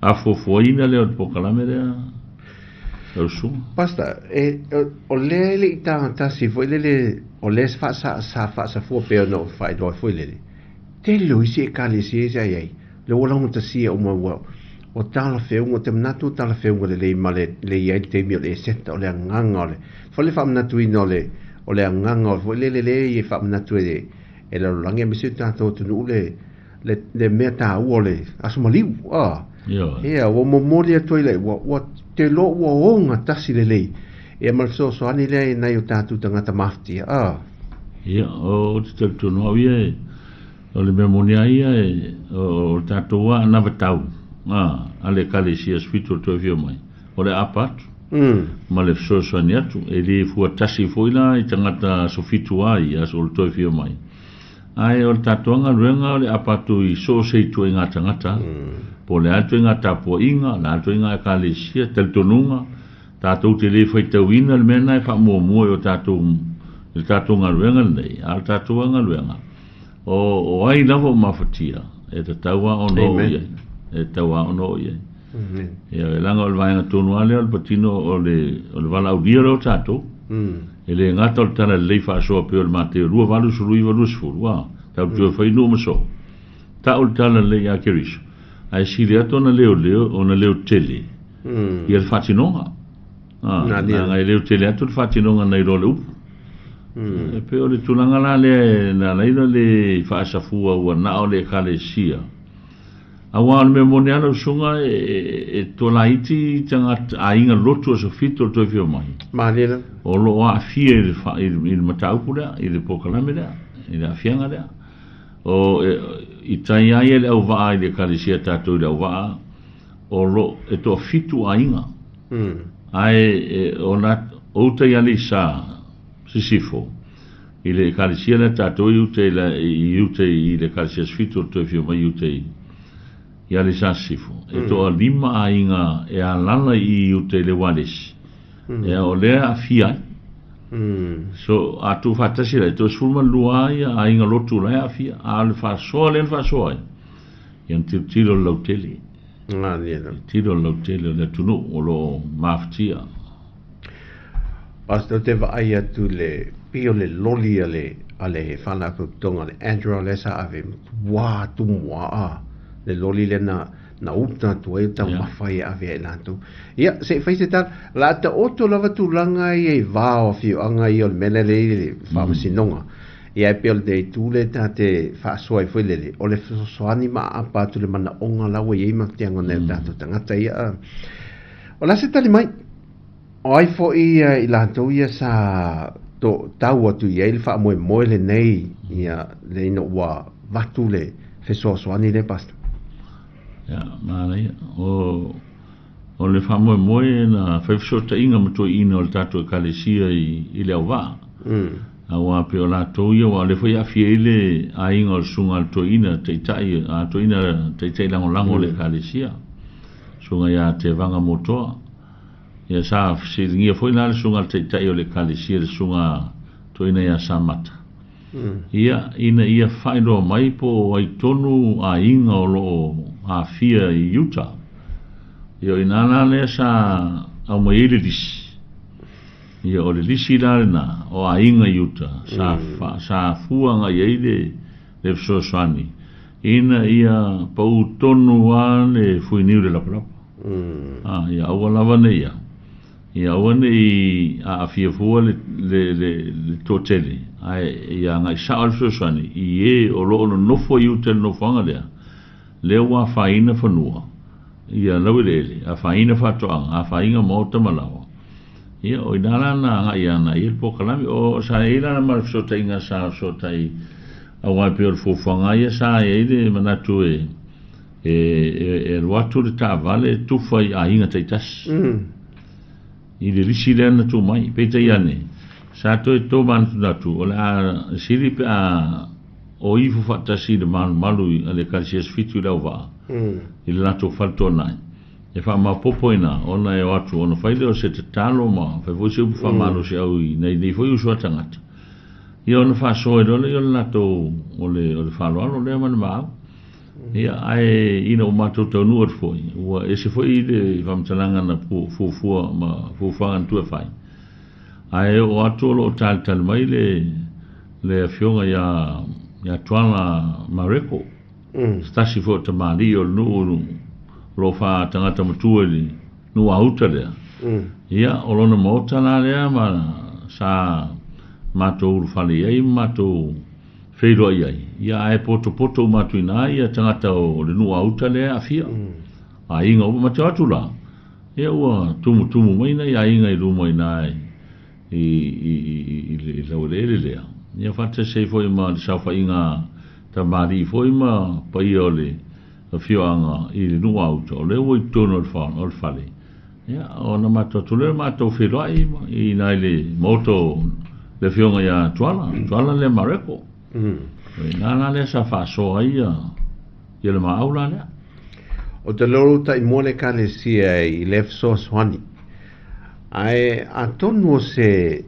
afuafuaina lea o le polokalame lea lau susuga. Pastor, e, o lea e le i tagatasi foi lele, o lea sa faasafua pei ona ou faailoa foi lele, tele o isi Ekalesia sa i ai, lea ua laugatasia uma ua o talafeuga, ou te manatu o talafeuga lelei ma le le i ai le taimi o le Eseta, o le agaga o le foi le faamanatuina o le o le agaga o foi lele lea e faamanatu e le lalolagi aemaise o tatou atunuu le le, le mea tāua o le aso maliu. Ah. Ioe. Ia, ua momoli atu ai lea, ua, ua te loa ua oga tasi lelei. Ia ma le fesoasoani lea i nai o tatou tagata mafatia. Ah. Ia, o te talitonu au ia e, o le mea moni a ia e, o, o le tatou a anavatau, a, a le Ekalesia Sefito o le toe afio mai, o le aapa atu, ma le fesoasoani atu. E le fua tasi foi la i tagata aso fitu a ia, aso o le toe afio mai. Ae o le tatou a galuega o le aapa atu i so o se ituaiga tagata, po o le a le ituaiga tapuaiga, o le a le ituaiga Ekalesia, talitonuga, tatou te le faitauina le mea lena e faamuamua i o tatou i le tatou galuega lenei, a o le tatou a galuega, o, o ai lava o mafatia, e tatau lava ona oo i ai. E tatau lava ona oo i ai. Amen. Ia, e leaga o le vaega tonu lava lea o le patino o le, o le valaaulia lea o tatou. E le gata o le tala lelei faasoa pei o le Mateo 2, 8, 19, 20, a, tatou toe fai nuu ma soo. Tau le tala lelei ia Keriso, ae sili atu ona leoleo, ona leotele ia le faatinoga. A, leaga e leotele atu le faatinoga nai lo le upu. E pei o le tulaga la lea na ala ai ona le faasafua ua na o le Ekalesia. Aua o le mea moni lava lau susuga e, e tolaiti tagata aiga lotu aso fitu o le toe afio mai. Malie lava. O lo o aafia i le, i le, i le mataupu lea, i le polokalame lea, i le aafiaga lea. O, e, i tai ai e le auvaa i le Ekalesia tatou i le auvaa, o lo e toafitu aiga. Ae e, o, na, o uta i Aleisa, Sisifo, i le Ekalesia lea tatou i uta i, la, i uta i le Ekalesia Sefito o le toe afio mai i uta i, i Aleisa Sisifo. E toalima aiga e alala i uta i le Ualesi. E o lea aafia ai. So, a tuufaatasi la, e toe 12 ia aiga lotu la e aafia. A o le faasoa lea na faasoa ai, ia na tilotilo le lautele. Tilotilo le lautele o le atunuu o lo o mafatia. Pastor, ou te vaai atu i le pei o le loli a le a le faalapotopotoga le Andra lea sa ave matua tumuaa le loli lea na na uta atu ai o taumafa ia ave ai latou. Ia, se i fai se tala, o le a taoto lava tulaga ia i va o afioaga ia o le mea lea le i le faamasinoga. Ia e pei o le itu lea ta te faasoa ai foi lele, o le fesoasoani ma aapa atu i le manaoga la ua i ai mafatiaga o nai o tatou tagata ia. O le a se tali mai? O ai foi ia i latou ia sa to tau atu i ai le faamoemoe lenei ia le ina ua avatu le fesoasoani lea, Pastor? Ia, manaia. O, o le faamoemoe na fai fesootaiga ma toeaiina o le tatou Ekalesia i, i le auvaa. Aua pei o latou ia, aua o lea foi e aafia ai le aiga o le susuga a le toeaina taitai, a toeaina taitai lagolago o le Ekalesia, susuga ia Tevaga Motoa. Ia sa fesiligia foi la le susuga a le taitai o le Ekalesia, le susuga toeaina ia Samata. Ia, ina ia faailoa mai po o ai tonu aiga o lo o aafia i Utah. Ia o i ina la lea sa aumai ai le lisi. Ia o le lisi la lena o aiga i Utah sa, fa, sa fua agai ai le, le fesoasoani ina ia pau tonu lava le fuiniu i le lapalapa. A, ia aua lava ne i a. Ia aua ne i aafia fua le, le, le, le toatele, ae ia agai sao le fesoasoani i e o lo o nonofo i uta i le nofoaga lea, lea ua afaina fanua, ia laueleele, afaina faatoaga, afaina maota ma laoa. Ia, o ina la na agai ana i ai le polokalame. O, sa i ai la ma le fesootaiga sa fesootai aua e pei o le fuafuaga ia sa i ai le manatu e, e, e, e alu atu le taavale e tufa i aiga taitasi. I le lisi lea na tuu mai. Peitai ane, sa toe tomanatunatu o le a sili pe a o ifo faatasi i le malumalu a le Ekalesia Sefito i le auvaa, i le latou fale toanai. E faamaopoopo i ina, ona e o atu, ona fai lea o se tatalo ma fai foi se upu faamalosiau i nai nei foi uso a tagata. Ia ona faasoa ai loa lea o le latou, o le, o le faaaloalo lea ma le maau. Ia, ae ina ua matou taunuu atu foi, ua ese foi le faamatalaga na fuafua ma fuafuaga na tua fai. Ae oo atu o lo o talitali mai le, le afioga ia, ia Tuala Mareko, se tasi foi o tamalii o le nuu o lo o faatagata matua i le nuu auta lea. Ia, o lona maota la lea ma sa matou ulufale i ai ma matou feiloai ai, ia ae potopoto uma atu i ina ia tagata o le nuu auta lea e aafia. Aiga uma ma te o atu la, ia ua tumutumu mai nai aiga i luma i ina i i i i le laueleele lea. Ia faatasi ai foi ma le saofaiga a tamalii foi ma paia o le afioaga i le nuu auta, o lea ua i totonu o le fale. Ia, ona matou atu lea matou feiloai i ina i le maota o le afioga ia Tuala, Tuala lea Mareko. O ina la lea sa faasoa ai ia, ia le maau la lea. O te lolo taimua le ekalesia i le fesoasoani. Ae atonu o se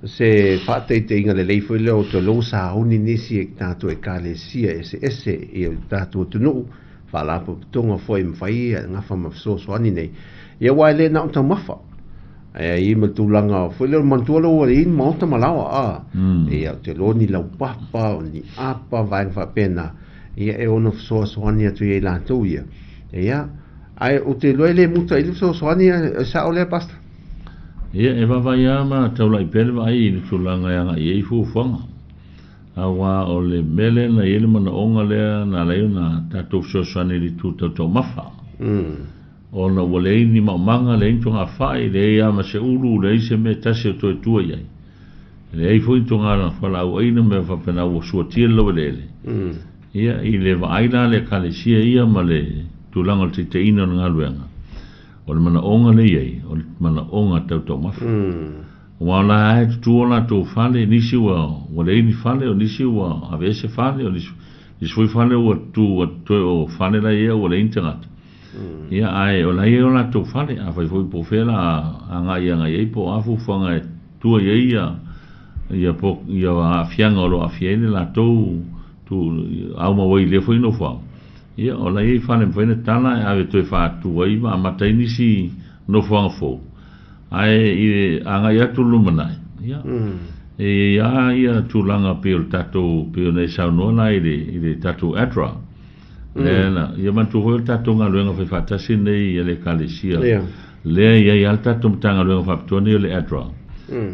se faataitaiga lelei foi lea o te lou sauni nisi e tatou ekalesia eseese i o tatou atunuu, faalapotopotoga foi e mafai e gafa ma fesoasoani nei. Ia aua e le na o taumafa. Ae i ma tulaga foi lea o le manatua lea ua i ai ni maota ma laoa a. Ia o te iloa ni laupapa, o ni apa, vaega faapena, ia e ono fesoasoani atu i ai latou ia. Ia, ae ou te iloa e le muta i le fesoasoani, e sao lea, Pastor? Ia, e vaavaai lava ma taulai pea le vaai i le tulaga e agai i ai fuafuaga. Aua o le mea lea na i ai le manaoga lea na ala ai ona tatou fesoasoani i le itu tau taumafa. Ona ua leai ni maumaga, leai ni togafai, leai lava ma se ulu, leai se mea e tasi o toe tua i ai. Leai foi ni toga fualaau aina ma mea faapena ua suatia le laueleele. Ia, i le vaai la a le Ekalesia ia ma le tulaga o le taitaiina o le galuega, o le manaoga lea i ai, o le manaoga tau taumafa. Aua o la lava e tutu o latou fale, nisi ua ua leai ni fale, o nisi ua aveese fale, o nisi, nisi foi fale ua tutu ua toe o fale la e i ai ua leai ni tagata. Ia, ae o la e i ai o latou fale, afai foi po o fea la agai agai ai po o a fuafuaga e tua i ai ia ia po ia aafiaga o lo o aafia ai le latou tu aumau ai i lea foi nofoaga. Ia, o la e i ai fale e mafai ona tala e ave toe faatu ai ma amata ai nisi nofoaga fou. Ae i le agai atu i le lumanai, ia, e i ai lava ia tulaga pei o le tatou, pei ona e saunoa la i le, i le tatou ADRA. Lea na, ia manatua foi o le tatou galuega faifaatasi lenei a le Ekalesia, lea e i ai lava le tatou Matagaluega faapitoa lenei o le ADRA.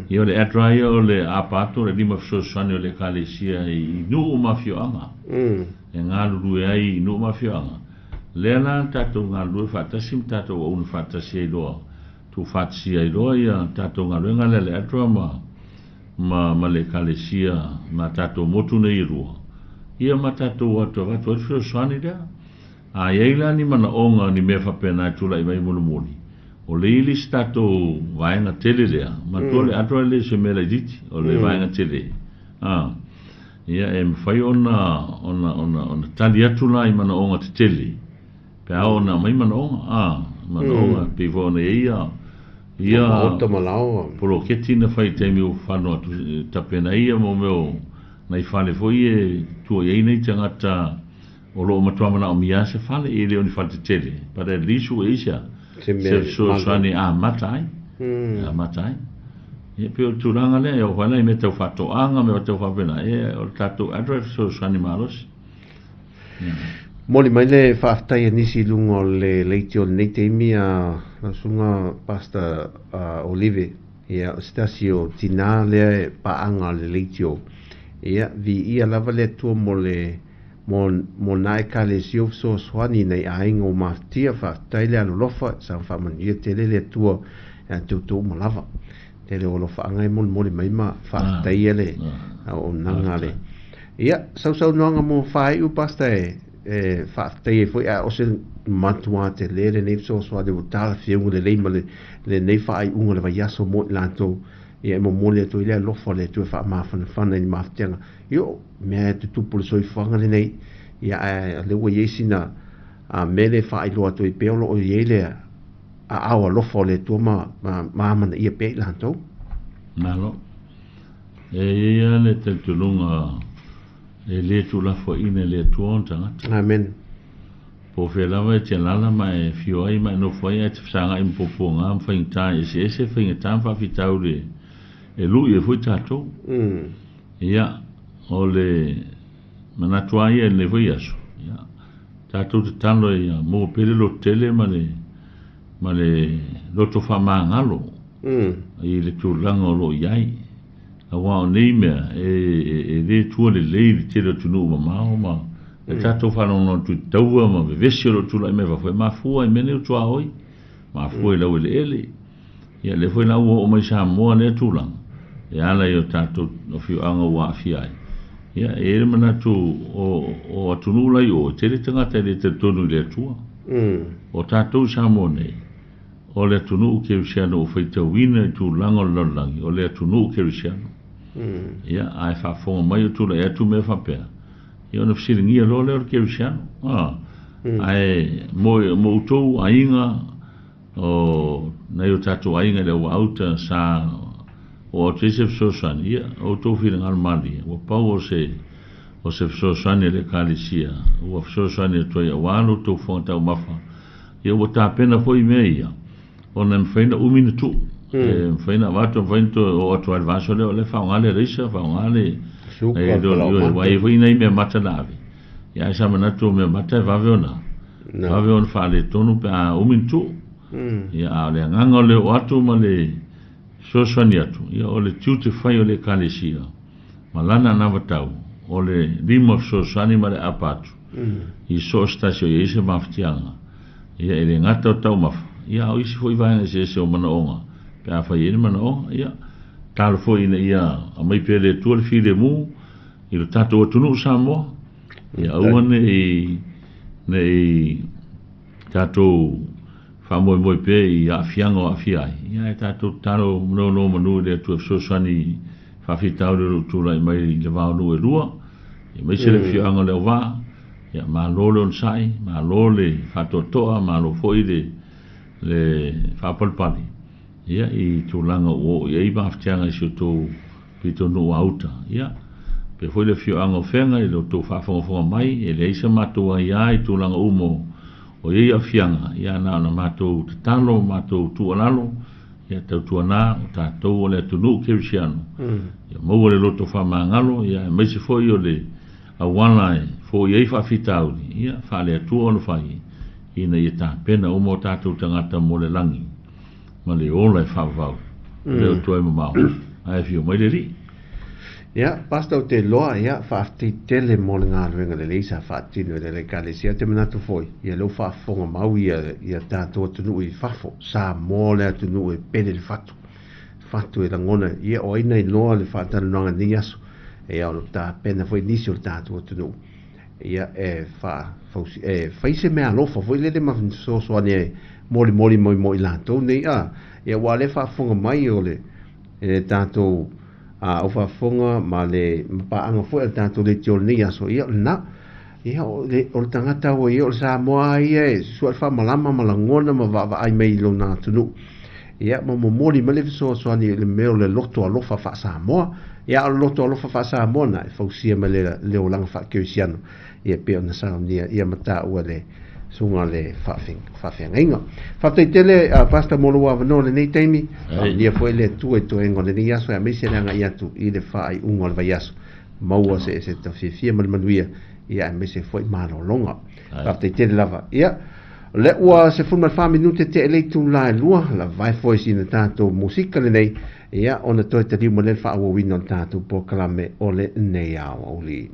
Ia o le ADRA ia o le aapa atu o le lima fesoasoani o le Ekalesia i nuu ma afioaga, e galulue ai i nuu ma afioaga. Lea la tatou galulue faatasi ma tatou auauna faatasi ai loa, tuufaatasia ai loa ia tatou galuega lea a le ADRA ma, ma, ma le Ekalesia ma tatou motu nei e lua, ia ma tatou o atu e avatu ai le fesoasoani lea. A i ai la ni manaoga, ni mea faapena e tulai mai mulimuli, o le i le isi tatou vaega tele lea, manatua le ADRA e le o se mea laitiiti, o le vaega tele. A, ia e mafai ona, ona, ona, ona tali atu la i manaoga tetele, pe a oo ona aumai manaoga, a, manaoga pei foi ona i ai ia, ia Maota ma laoa. poloketi na fai i taimi ua fano atu, tapena ai ia mo mea o nai fale foi e tua i ai nai tagata o lo o matua manaomia lava se fale, e le o ni fale tetele, but at least ua i ai se, Se se mea fesoasoani e amata ai, e amata ai. Ia pei o le tulaga lea, e oo foi la i mea tau faatoaga, mea tau faapena, ia o le tatou ADRA e fesoasoani malosi. Momoli mai le faafetai a nisi i luga o le leitio o lenei taimi a lau susuga Pastor Olive, ia o se tasi o tinā lea e paaga o le leitio, ia viia lava le Atua mo le mo mo nā ekalesia o fesoasoani i nai aiga o mafatia, faafetai le alolofa, saga faamanuia tele le Atua ia te outou uma lava. Tele o alofaaga e molimoli mai ma faafetaia le auaunaga a le. Ia, sausaunoaga mo faaiu, Pastor, e e faafetai ai foi, a o se matua tele lenei fesoasoani ua talafeauga lelei ma le lenei faaiuga o le vaiaso mo i latou, ia e momoli atu ai le alofa o le Atua e faamafanafana i le mafatiaga. Io, mea e tutupu le soifuaga lenei, ia ae o lea ua i ai sina mea lea e faailoa atu ai pea o lo o i ai le aao alofa o le Atua ma, ma, ma amanaia pea i latou. Malo. E i ai lava le talitonuga e le tuulafoaiina e le Atua ona tagata. Amen. Po o fea lava e te alaala ma e afio ai ma e nofo ai ae te fesagai ma puapuaga ma faigata eseese, faigata ma faafitauli e lui ai foi tatou. Ia, o le manatu lava ia i lenei foi aso, ia, tatou tatalo ia maua pea le lototele ma le, ma le loto faamagalo i le tulaga o lo o i ai. Aua o nei mea e lē tua lelei i le tele o atunuu mamao ma le tatou faalogologo atu i taua ma vevesi o lo o tulai mai fafo e mafua i mea nei o tuaoi, mafua i laueleele. Ia lea foi la ua oo mai Samoa lea tulaga e ala i o tatou afioaga ua aafia ai. Ia e i ai le manatu o atunuu la i o e tele tagata e le talitonu i le Atua. O tatou i Samoa nei, O le atunuu kerisiano ua faitauina i tulaga o le lalolagi, o le atunuu kerisiano. Ia, a e faafofoga mai o tulai atu mea faapea, ia ona fesiligia loa lea o le kerisiano. A, ae mo, mo outou aiga, o nai o tatou aiga i le Auaauta sa oo atu ai se fesoasoani, ia, o outou finagalo malie, ua pau o se, o se fesoasoani a le Ekalesia, ua fesoasoani atu ai aua lo outou fofoga taumafa, Ia ua tapena foi mea ia, ona e mafai ona umi ona tuu. E mafai ona avatu, e mafai ona toe oo atu lava i le vaiaso lea, o lea e faaaoga le araisa, faaaoga le Suka, falaoamata. Aua e i ai foi nai mea mata na ave, ia ae sa manatu o mea mata e vave ona, vave ona faaletonu pe a umi ona tuu. Ia a o le agaga o le oo atu ma le fesoasoani atu, ia o le tiute fai o le Ekalesia ma lana anavatau, o le lima fesoasoani ma le aapa atu i so o se tasi o i ai se mafatiaga, ia e le gata o taumafa, ia a o isi foi vaega eseese o manaoga, pe afai e i ai le manaoga, ia tatalo foi ina ia aumai pea e le Atua le filemu i lo tatou atunuu Samoa, ia aua ne i ne i tatou faamoemoe pea i aafiaga o aafia ai, ia ae tatou tatalo nonomanu i le Atua e fesoasoani i faafitauli o lo o tulai mai i le va o nuu e lua, aemaise le afioaga o Leauvaa, ia malo le onosai, malo le faatoatoa, malo foi le le faapalepale ia i tulaga ua oo i ai mafatiaga i si outou pitonuu a uta. Ia, faapea foi le afioaga o Fega i lo outou faafogafoga mai, e leai sa matou aia i tulaga uma o i ai aafiaga, ia na ona matou tatalo ma matou tuualalo, Ia tautuana o tatou o le atunuu kerisiano, ia maua le loto faamagalo, ia aemaise foi o le auala e foia ai faafitauli, ia faale-Atua ona fai, ina ia tapena uma o tatou tagata mo le lagi ma le ola e faavavau. E le o toe mamao, ae afio mai le Alii. Ia, Pastor ou te iloa, ia, faafetai tele mo le galuega lelei sa faatino e le Ekalesia. Ou te manatu foi, ia lea ua faafofoga mau ia, ia tatou atunuu i fafo, Samoa le atunuu e pele le fatu, fatu e lagona, ia o ai na iloa le faatalanoaga i lenei aso, ia o lo o tapena foi nisi o le tatou atunuu, ia e faafausi, e fai se meaalofa foi lele ma fesoasoani e molimoli mai mo i latou nei, a, ia aua o lea e faafofoga mai o le, e le tatou au faafofoga ma le paaga foi a le tatou leitio i lenei aso, ia o lena. Ia, o le, o le tagata ua ia, o le Samoa lava ia e susua le faamalama ma lagona ma vaavaai mai i lona atunuu. Ia, ma momoli mai le fesoasoani i le mea o le loto alofa faa-Samoa. Ia, a o le loto alofa faa-Samoa na e fausia mai le, le olaga faa-Kerisiano, ia e pei ona saunia ia ma taua le susuga le faafeagaiga. Faafetai tele Pastor mo lou avanoa i lenei taimi. Faamanuia foi le Atua i toega o lenei aso aemaise le agai atu i le faaiuga o le vaiaso. Maua se se fiafia ma le manuia ia aemaise foi malologa. Faafetai tele lava. Ia o lea ua 14 minute tea i le itula e lua, lavae foi sina tatou musika lenei, ia ona toe taliu ma le faaauauina o le tatou polokalame o lenei aoauli.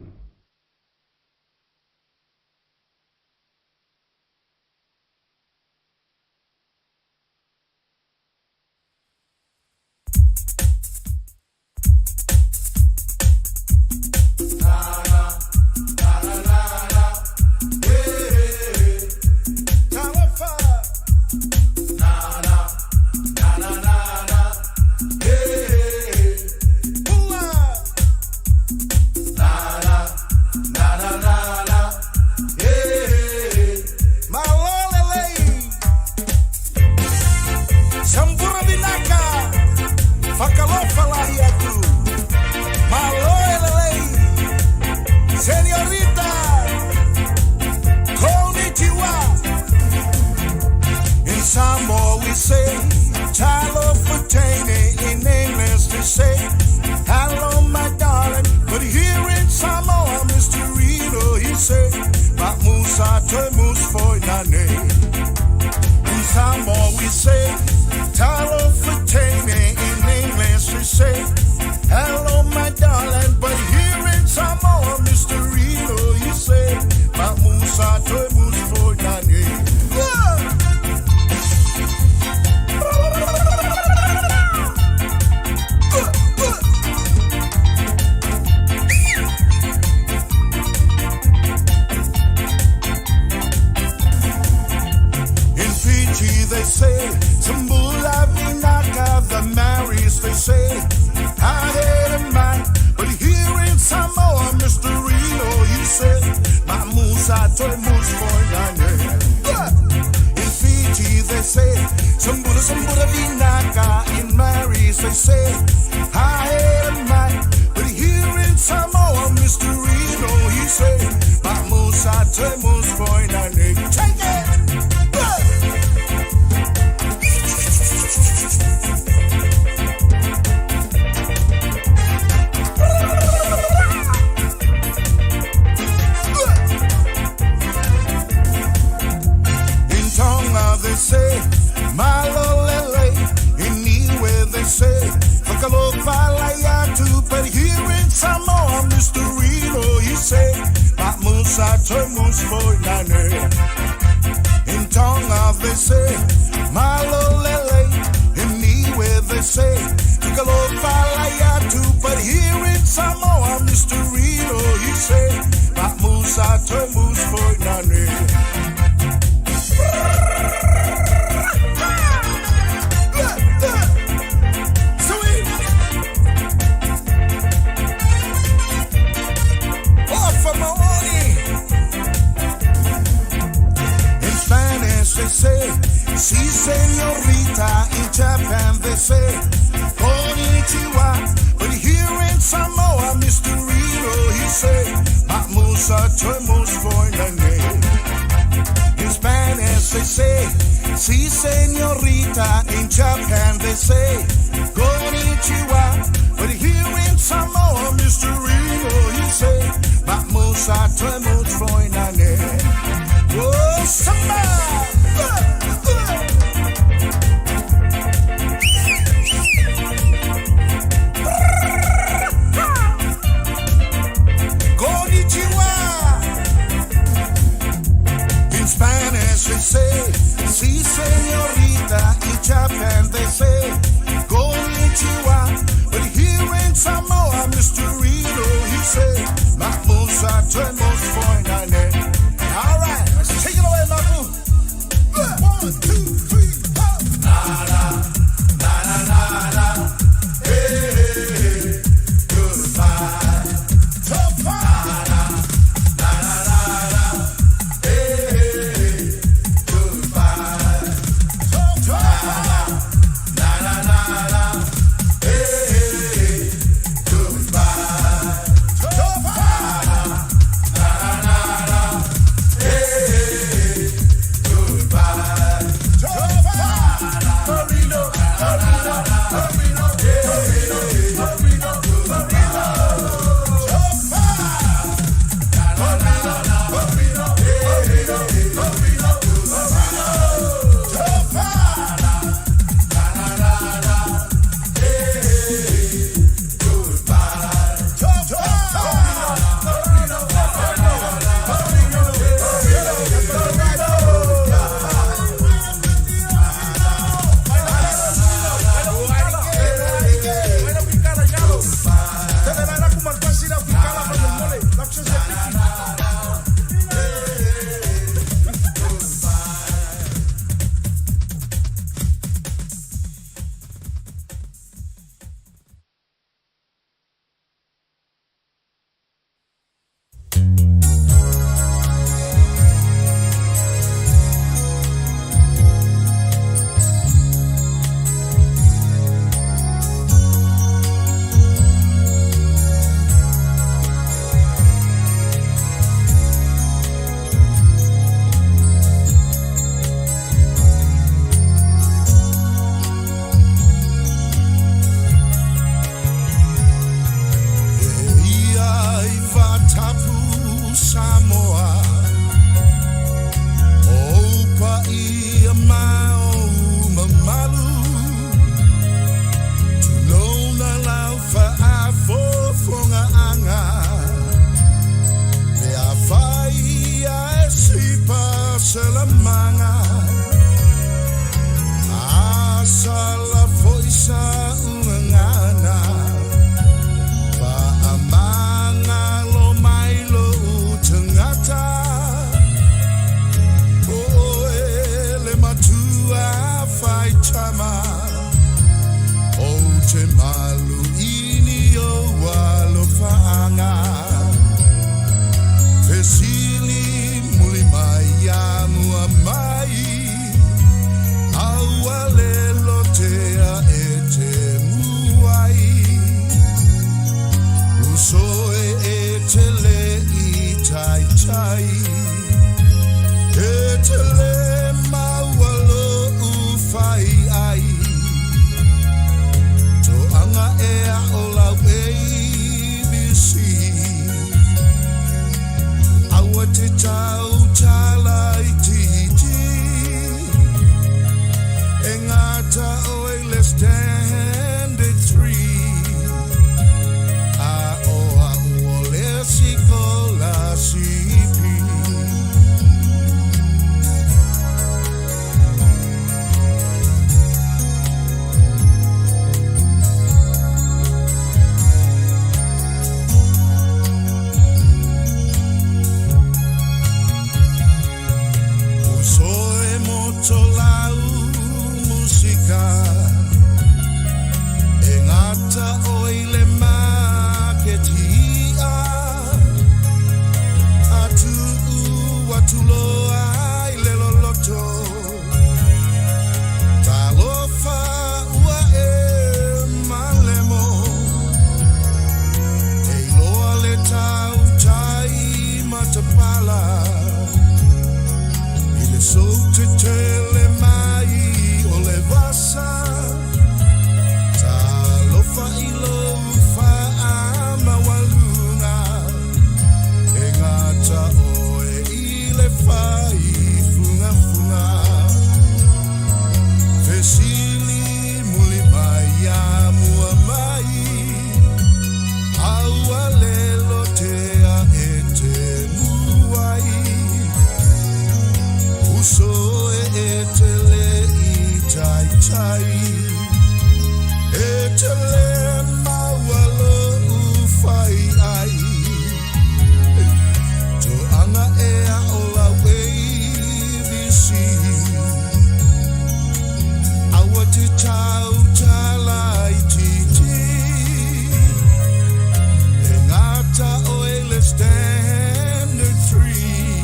In Samoa we say, talo fatene. In English we say, Hello, my darling, but here in Samoa, Mr. Reno, he say, Mamusa Toimus for Nani. In Fiji they say, Tambula Vinaka, the Marys they say, I had a man. But here in Samoa, Mr. Reno, you say, Mamusa Toimus for Nani. In Fiji they say, Sambura Sambura Vinaka, in Marys they say, I had a man. But here in Samoa, Mr. Reno, he say, Mamusa Toimus for Nani. Take it! In Tonga they say, Malolele. In Niue they say, Fakalofalaiatu. But here in Samoa, Mr. Reno, he say, Mamusa Tomus for Nane. In Tonga they say, Malolele. In Niue they say, Fakalofalaiatu. But here in Samoa, Mr. Reno, he say, Mamusa Tomus for Nane. In Spanish they say, si señorita. In Japan they say, konnichiwa. But here in Samoa, Mr. Reno, he say, Mamusa Toimus for Nane. In Spanish they say, si señorita. In Japan they say, konnichiwa. But here in Samoa, Mr. Reno, he say, Mamusa Toimus for Nane. Oh, samba! Konnichiwa! In Spanish they say, si señorita. In Japan they say, konnichiwa. But here in Samoa, Mr. Reno, he say, Mamusa Toimus for Nane. All right, let's take it away, Mamu. 1, 2, 3, 4. La la, la la la la. Hey, hey, hey. Goodbye. Tough. La la la la la. Hey, hey, hey. Goodbye. Tough. La la selamaga Asala foi sa ugagana Faamagalo mai lou tagata O oe le matua faitama Ou te malu ini ou alofaaga Fesili muli mai ia mua mai Aua le lotea e te muai Uso e e te le i taitai E te le maua lo'u fai ai Toaga ea o lau ABC Aua te tautala itiiti E gata oe i le Standard Three A o a'u o le sikolasipi. Uso e moto lau musika E gata oe i le maketi i'a A tuu atu loa i le loloto Talofa ua e malemo E iloa le tautai matapala I le sou tetele mai o le vasa Talofa i lou faamaualuga E gata oe i le fai fugafuga Fesili muli mai ia mua mai Aua le lotea e te muai Uso e e te le i taitai E te le maua lou fai ai Toaga ea o lau ABC Aua te tautala itiiti E gata oe i le Standard Three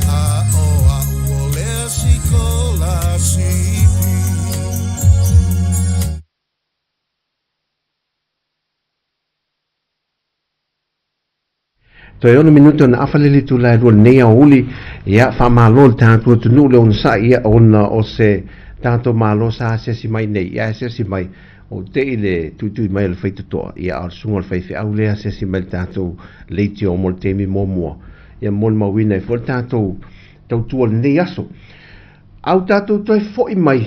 A o a'u o le sikolasipi. Toe ono minute ona afa le itula e lua lenei aoauli, ia, faamalo le tatou atunuu le onosai, ia, ona o se tatou Malo sa asiasi mai nei, ia, e asiasi mai, o te i le tuitui mai o le faitotoa, ia, a o le susuga o le faifeau lea asiasi mai le tatou leitio mo le taimi muamua, ia, molimauina ai foi le tatou tautua i lenei aso. A ua tatou toe foi mai,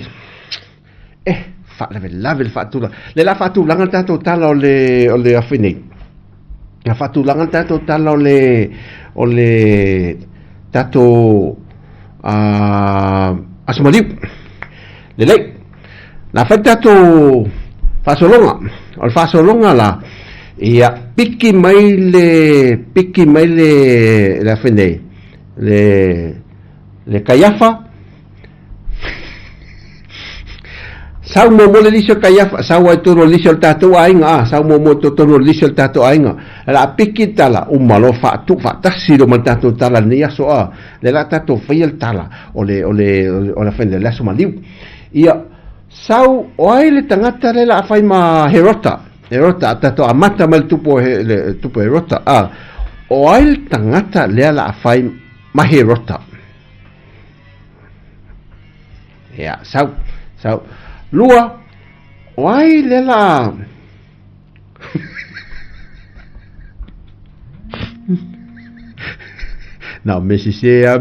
eh, faalavelave le faatulaga. Le la faatulaga le tatou tala o le, o le afe nei. Na faatulaga le tatou tala o le, o le tatou aso maliu. Lelei. Na fai le tatou faasologa. O le faasologa la, ia piki mai le, piki mai le, le afe nei, le, le Kaiafa, Sau muamua le lisi o Kaiafa, sau ai totonu o le lisi o le tatou aiga, a, sau muamua i totonu o le lisi o le tatou aiga. O le a piki le tala, uma loa faatu faatasi loa ma le tatou tala i lenei aso, a, lea o le a tatou faia le tala o le, o le, o le, o le aso maliu. Ia, sau, o ai le tagata lea o le a fai ma Herota? Herota, a tatou amata mai le tupu o le tupu o Herota, a, o ai le tagata lea o le a fai ma Herota? Ia, sau, sau. Lua, o ai le la... Na o me sese a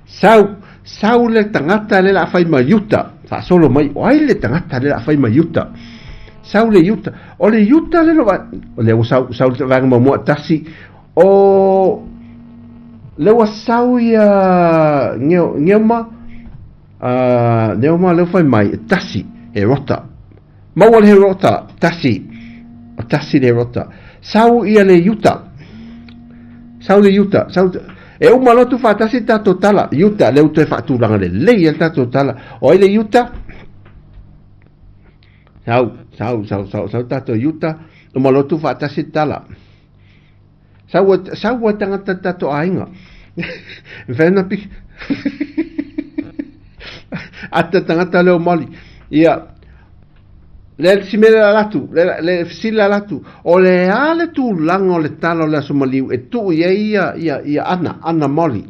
Sau, sau le tagata le la fai ma Iuta. Faasolo mai, o ai le tagata le la fai ma Iuta. Sau le Iuta. O le Iuta le lo... O le ua sau, sau le vaega muamua tasi. O... Le ua sau ia ngeo, ngeoma, neoma leo fai mai, e tasi, he rota. Maua le he rota, tasi, o tasi le rota. Sau ia le iuta, sau le iuta, sau, e uma lotu whaatasi tātou tala, iuta, le uto e whaatūranga le lei e tātou tala. O ai le iuta, sau, sau, sau, sau, sau tātou iuta, uma lotu whaatasi tala. Sau ua, sau ua tangata tato aiga. Whena pi. Ata tangata leo mali. Ia, le simele la latu, le, le fesili la latu, o le a le tulaga o le tala o le aso maliu e tuu i ai ia, ia, ia ana, ana moli.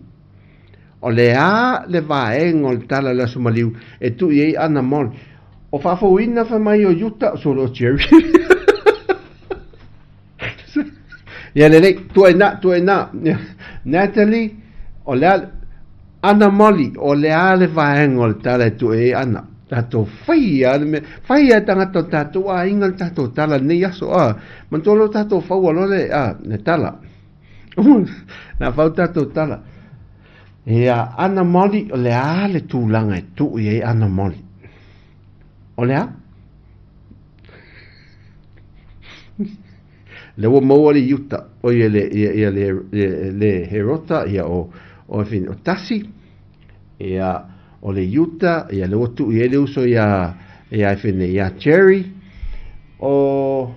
O le a le vaega o le tala o le aso maliu e tuu i ai ana moli. O faafouina fai mai o Utah, solo o Jerry. Ia lelei, tua ina, tua ina. Natalie, o le a, Ana Molly, o le a le vaega o le tala e tua i ai Ana. Tatou fai a le mea, fai a tagata o tatou aiga le tatou tala lenei aso, a. Manatua loa tatou faua loa le, a, le tala. Na fau tatou tala. Ia, Ana Molly, o le a le tulaga e tuu i ai Ana Molly? O le a? Le ua maua le Iuta, o ia le, ia, ia le, le, le Herota, ia o, o, fin, o Tasi, ia, o le Iuta, ia le ua tuu i ai le uso ia, ia, fine, ia Jerry, o,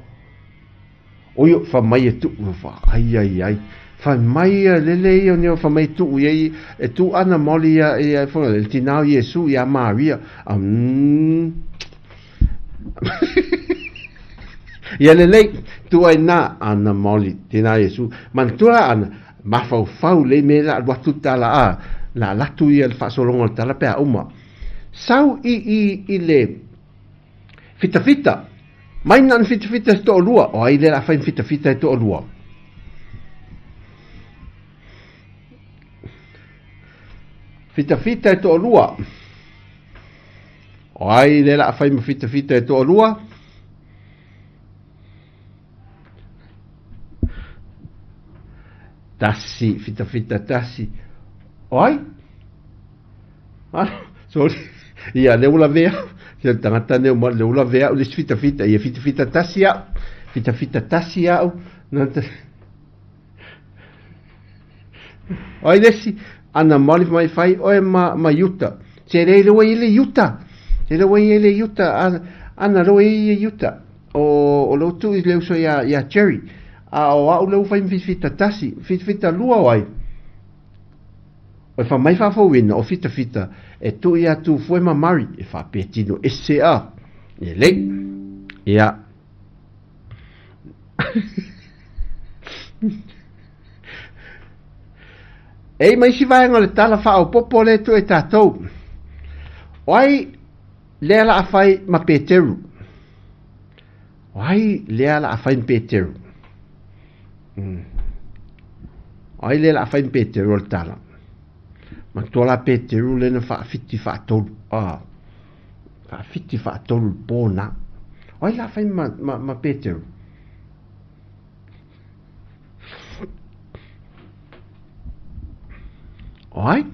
o ia, fa mai e tuu, fa, ai, ai, ai, fa mai ia lele ia o neo, fa mai e tuu i ai, e tuu ana maoli ia, ia, fa, le tinā o Iesu, ia Maria, Ia lelei, tua i nā, ana maoli, tēnā Iesu. Manatua la ana, mafaufau lei me la alu atu tala a, la latu ia le faasologa o le tala pe a uma. Sau i, i, i le fitafita, mai na fitafita e toalua, o ai le la fai fitafita e toalua. Fitafita e toalua. O ai le la fai ma fitafita e toalua? Tasi, fitafita tasi. O ai? Ah, sorry. Ia, le ula vea. Se tangata ne ma le ula vea le fitafita. Ia fitafita tasi au. Fitafita tasi au. Nanta. Oi le isi, ana maoli mai fai oe ma, ma Iuta. Se le le ua i le Iuta. Se le ua i le Iuta, ana, ana le ua i le Iuta. O, o le utu i le uso ia, ia Jerry. A o au le ufai fitafita tasi, fitafita lua o ai. O e wha mai whawhauina o fitafita e tu ia tu fue ma mari e wha tino ese a. E lei. Ia. E i mai isi vaega o le tala faaopoopo lea e tuu e tatou. O ai lea la a fai ma Peteru? O ai lea la a fai ma Peteru? O ai lea la a fai ma Peteru o le tala? Matua la Peteru lena faafiti faatolu. Ah. Faafiti faatolu le pō na. O ai la a fai ma, ma, ma Peteru? O ai?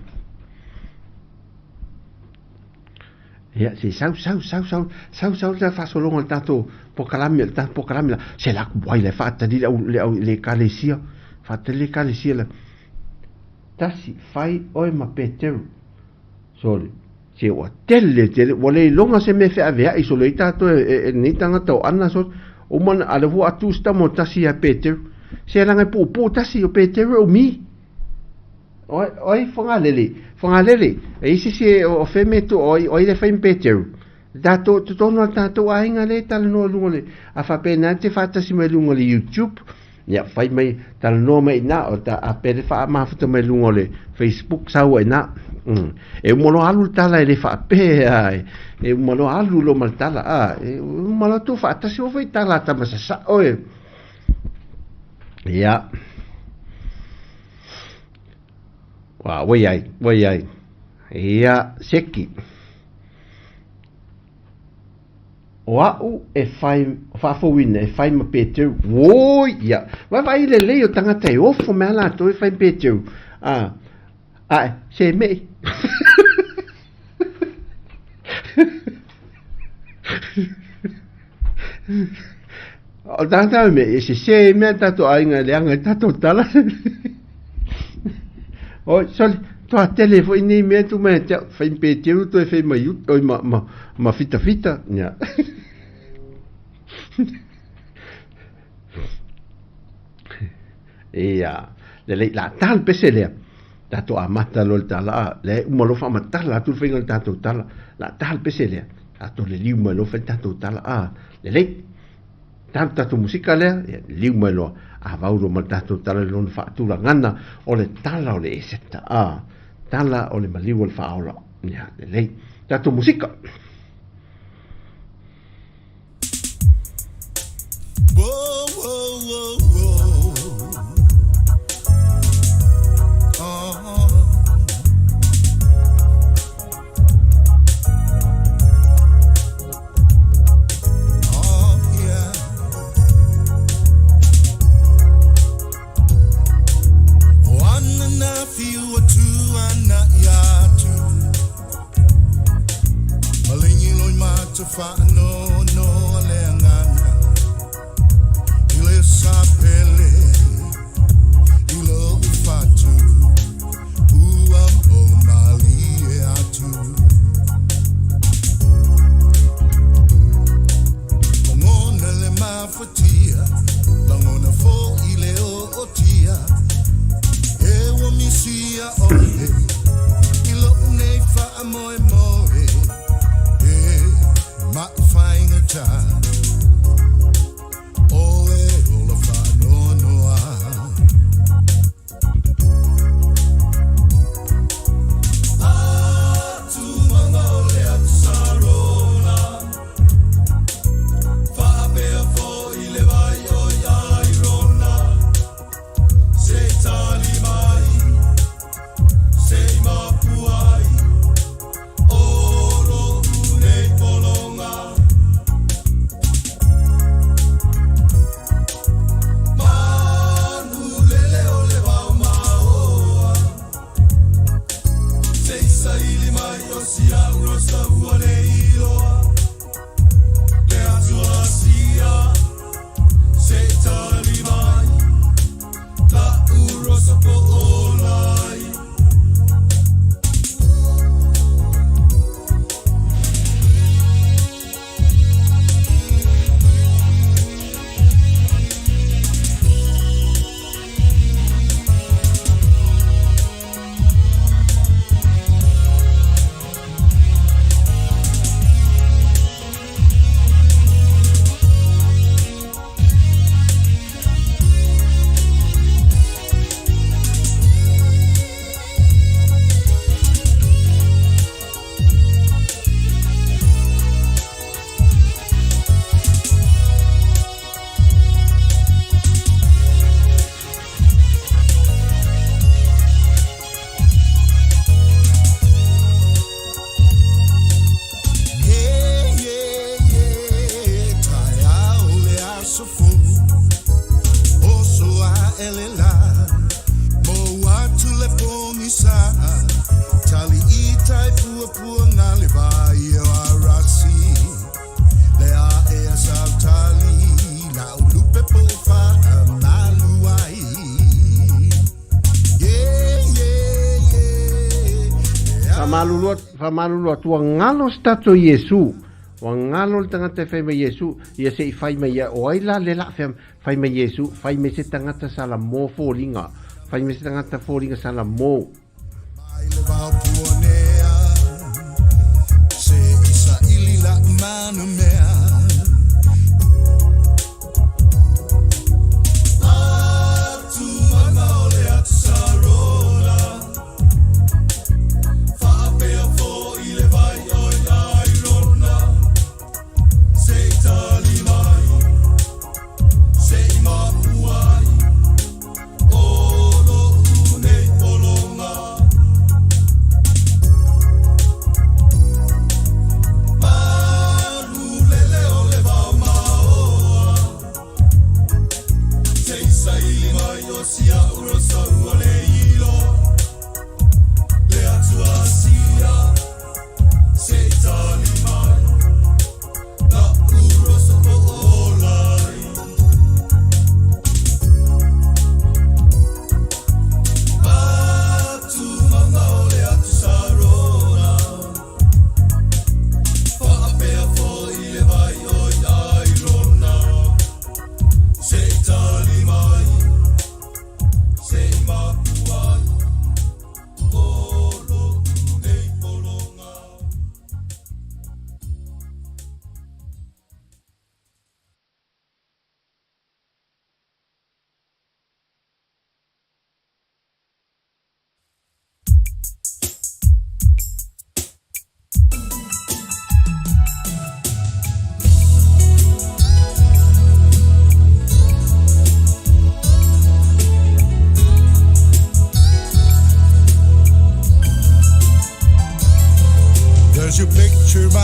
Ia, se sau, sau, sau, sau, sau, sau le faasologa o le tatou polokalame, le tatou polokalame la, se la ku ai le faatali le au, le au, le ekalesia, faatali le ekalesia la. Tasi, fai oe ma Peteru. Sorry. Se ua tele tele, ua le iloga se mea feaveai solo ai tātou e, e, e nei tangata o ana so, o mana, a le hua atu se tama o tasi ia Peteru. Se langa e puupuu tasi o Peteru e umi. Oi, oi, whangalele, whangalele, e isi se o, o wheme tu, oi, oi le whaim Peteru. Tātou, totonu a tātou aiga le talanoa lunga le, a whapena te whātasi mai lunga le YouTube, ia whai mai talanoa mai ina, o ta a pere wha mafuta mai lunga le Facebook sau ina. E umalo alu le tala e le whaapea, e, e umalo alu lo ma le tala, a, e umalo tu whaatasi o whai tala tama sa oe. Ia. Wa, wai ai, wai ai. Ia, seki. O a'u e whai, whaafouina e whai ma Peteru. Woi, ia. Vai vai le lei o tangata e ofo mea latou e whai ma Peteru. A, ae, se meʻi. O le tagata me e sesē mea tatou aiga e leaga i tatou tala. Oi, sole, toa tele foi nei mea tu mai te fai pe teu toe fai mai oi ma ma ma fita fita. Ia. Ia, lelei, la tal pese lea. Tatou amata loa le tala, a, lea e uma loa faamatala atu le faiga o le tatou tala. La tal pese lea. Tatou liliu mai loa fai le tatou tala, a, lelei. Talo tatou musika lea, ia, liliu mai loa. A vau loa ma le tatou tala i lona faatulagana o le tala o le Eseta, a, tala o le maliu o le faaola. Ia, lelei. Tatou musika. Faamalulu atu, ua galo se tatou Iesu. Ua galo le tagata e fai mai Iesu, ia se i fai mai ia, o ai la le la fai mai Iesu, fai mai se tagata sa la mo foliga, fai mai se tagata foliga sa la mo. Mai le vao puanea, se i saili la manu mea. Atu mana o le atu Sarona, faapea foi le vai o i Airona. Se i tali mai, se i mapu ai, o lo'u nei pologa. Malu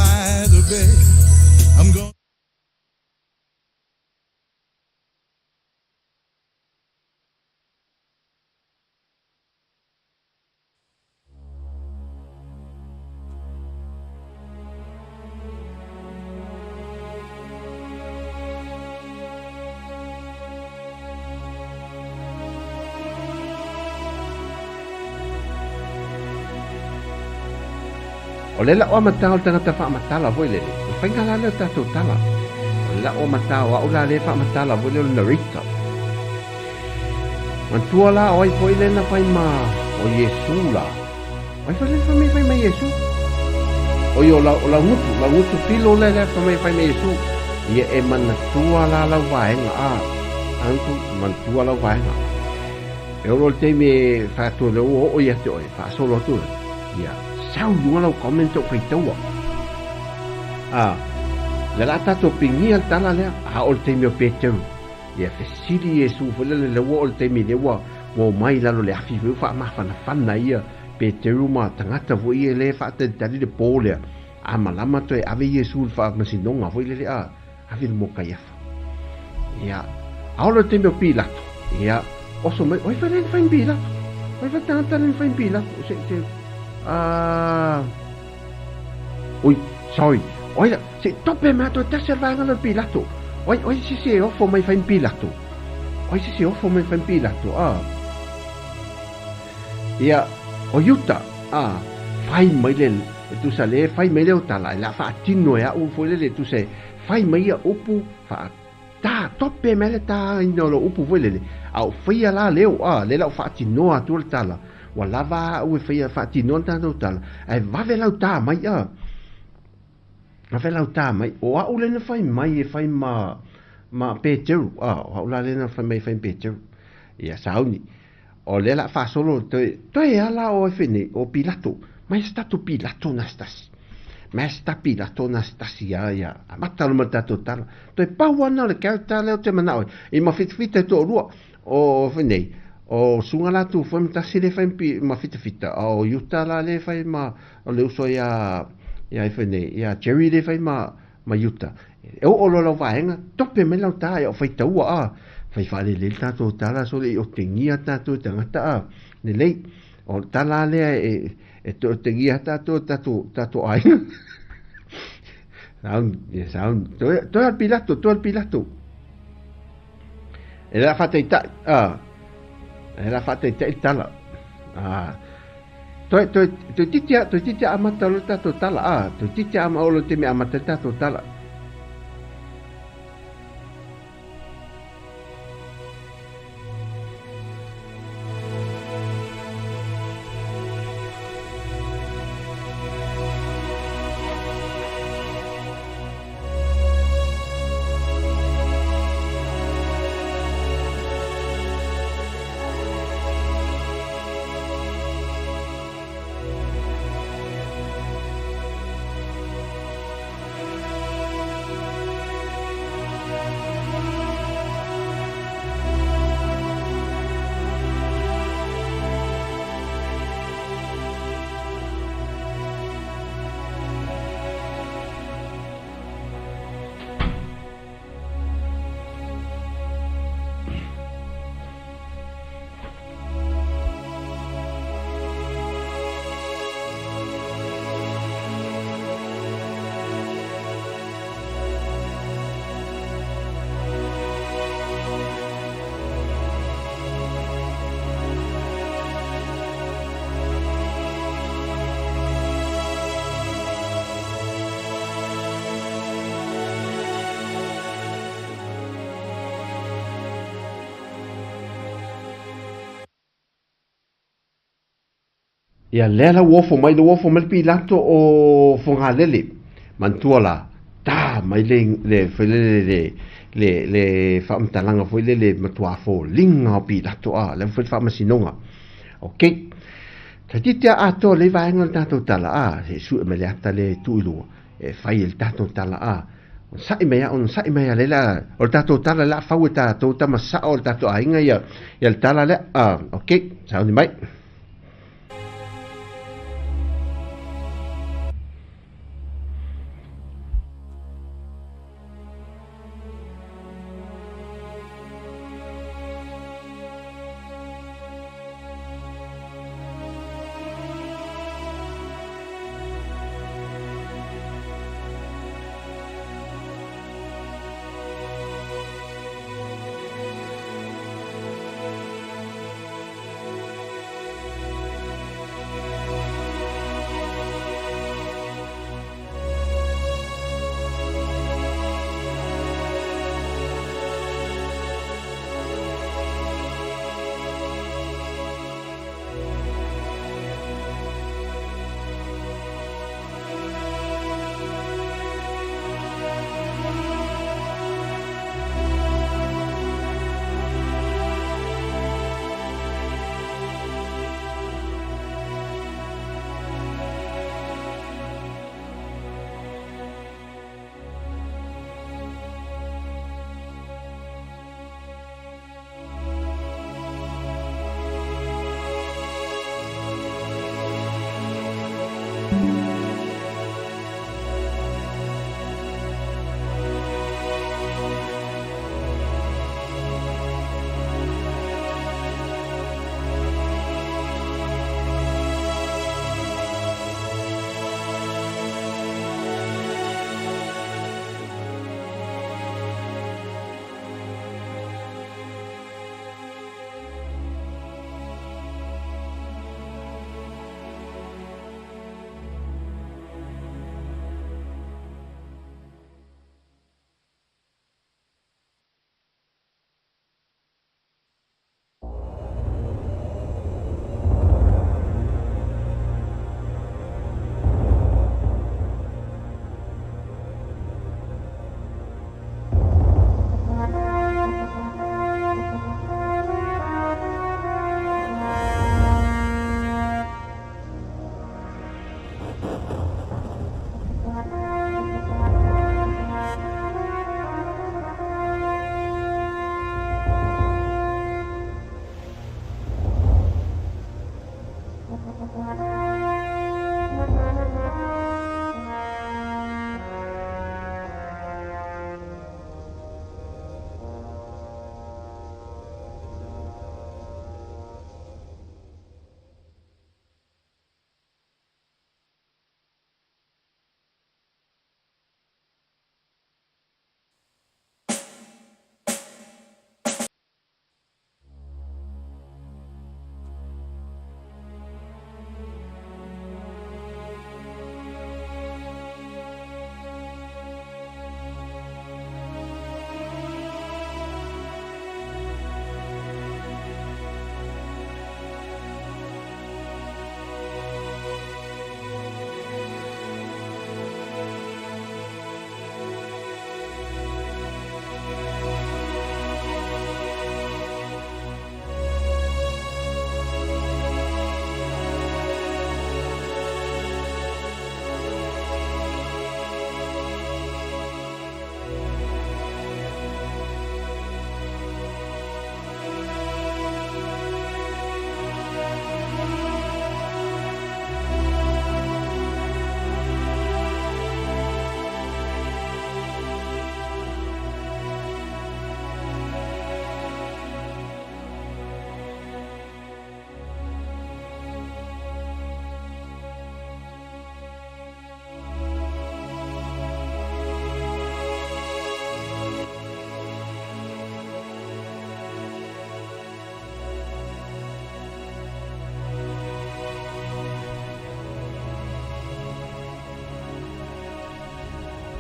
by the bay. I'm gonna O le la'o amatā o le tagata faamatala foi lele, o le faiga la lea o tatou tala. O le la'o amatā o a'u la lea e faamatala foi lea o le narrator. Manatua la o ai foi lea na fai ma o Iesu la. O ai foi lea na fai mai fai mai Iesu. Oi o lau, o lau gutu, lau gutu filo lea lea fai mai fai mai Iesu. Ia e manatua la lau vaega a. Antu, manatua lau vaega. E olo le taimi e fai atu ai ua oo ia te oe, faasolo atu ai. Ia, sau i luga lau comment o faitaua. A, le la tatou pingia le tala lea, a o le taimi o Peteru. Ia, fesili Iesu foi lele le ua oo le taimi lea ua ua omai i lalo le afi foi ua faamafanafana ia Peteru ma tagata foi ia lea e faatalitali le po lea. A malama toe ave Iesu i le faamasinoga foi lele a. Ave le mo Kaiafa. Ia, a olo le taimi o Pilato. Ia, oso mai, oi fai le fai Pilato. Oi fai tangata le fai Pilato. Se, se, ah, oi, sorry. Oi, se tope mai atu tasi al vaenga le Pilato. Oi, oi, se se ofo mai fai Pilato. Oi, se se ofo mai fai Pilato. Ah. Ia, o Iuta, ah, fai mai le, e tusa le, fai mai le o tala, e la whaatino e au foi le le tusa e, Fai mai ia upu wha ta tope mai le ta ina o lo upu foi lele a o faia la leo a le lau faatinoa atu le tala ua lava au e faia faatinoa le tatou tala ae vave lau ta mai a vave lau ta mai o au le na fai mai e fai ma ma Peteru a o au la le na fai mai e fai ma Peteru ia sauni o lea la faasolo toe toe ala o efe nei o Pilato mai se tatou Pilato na se tasi mai se ta Pilato na se tasi ia ia amata lo ma le tatou tala toe pau ana o le character lea o te manao i ma fitafita e toalua o efe nei o suga latou foi ma tasi le fai ma fitafita a o Utah la le fai ma o le uso ia ia efe nei ia Jerry le fai ma ma Utah. E oo loa lau vaega, tope mai lau tā e o faitaua a. Fai faalelei le tatou tala so le i otegia tatou e tagata a. Lelei, o le tala lea e, e te otegia tatou e tatou, tatou aiga. Sound, yeah, sound. Toe, toe al Pilato, toe al Pilato. E la whataitai, a. E la whataitai tala. A. Toe, toe, toe titia, toe titia amata o le tatou tala, a, toe titia ama o le teme amata le tatou tala. Ia lea la ua ofo mai le ua ofo mai le Pilato o Fogalele. Manatua la, tā mai le, le, foi le, le, le, le faamatalaga foi le le matua foliga o Pilato a, le foi le faamasinoga. Ok. Toeitiiti a atoa le vaega o le tatou tala a, se sue mai le ata le tuu i luga, e fai e le tatou tala a. Onosai mai a, onosai mai a le la, o le tatou tala le a fau e tatou tama sao o le tatou aiga ia, ia le tala lea. A, ok, sauni mai.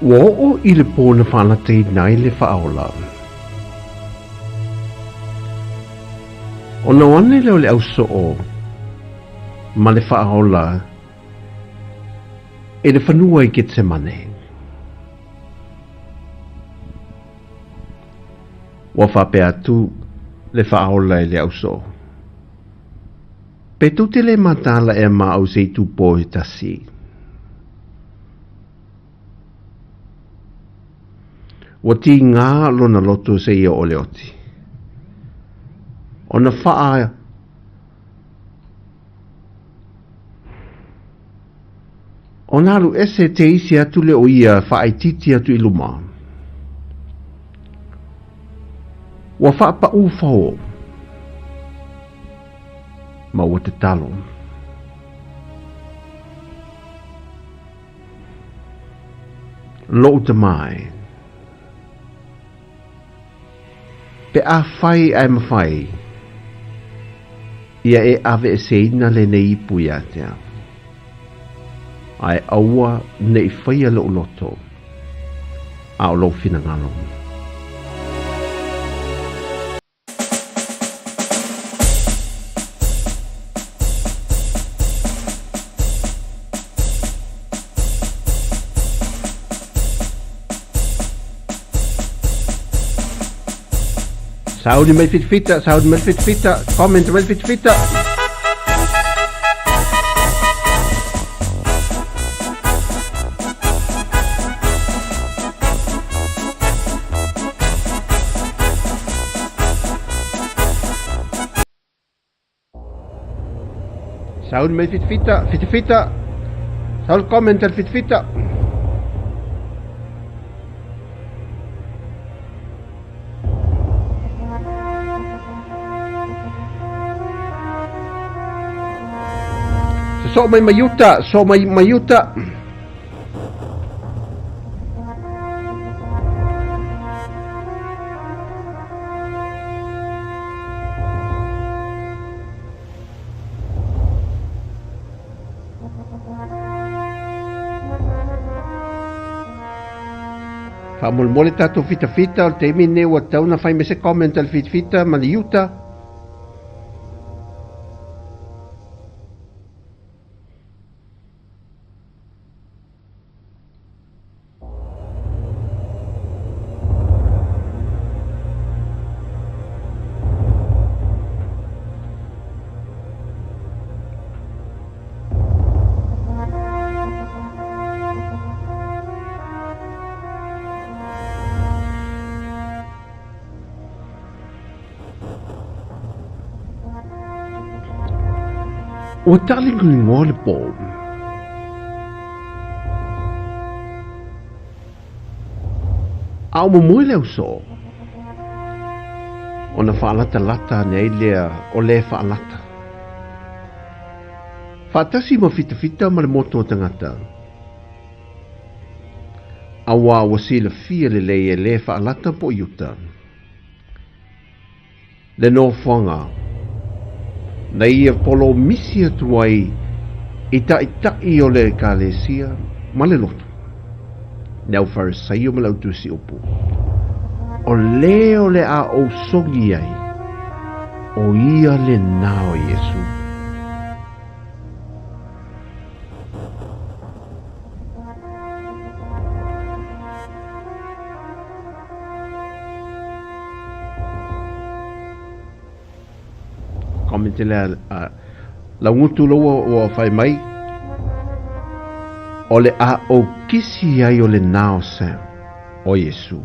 Ua oo i le pō na faalataina ai le Faaola. Ona o ane lea o le ausoo ma le Faaola i le fanua i Getsemane. Ua faapea atu le Faaola i le ausoo, Pe tou te le mataala ea maau se itupo e tasi? Ua tīgā lona loto seia oo le oti. Ona faa Ona alu ese te isi atu le o ia faaitiiti atu i luma. Ua faapaū fao ma ua tatalo. Lou tama e. Pe afai ae mawhai, ia e aveeseina lenei ipu ia te au. Ae aua ne i whaia lou loto, a o lou finagalo. Sauni mai fitafita, sauni mai fitafita, comment mai fitafita. Sauni mai fitafita, fitafita. Sauni comment al fitafita. Sosoo mai ma uta, sosoo mai ma uta. Faamolemole tatou fitafita o le taimi lenei ua tatau ona fai mai se comment a le fitafita ma le iuta. Ua taaligoigoa le po. A o momoe le ausoo, ona faalatalata ane ai lea o le faalata. Faatasi ma fitafita ma le moto o tagata. Auā ua silafia lelei e le faalata po i uta. Le nofoaga na ia polomisi atu ai i ta'ita'i o le Ekalesia ma le loto, le au Farisaio ma le au tusi upu, o le o le a ou sogi ai, o ia lenā o Iesu. Comment lea a Laugutu loua ua fai mai, o le a ou kisi ai o lenā o Sam, o Iesu.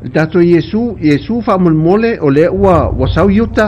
Le tatou Iesu, Iesu faamolemole o lea ua ua sau i uta.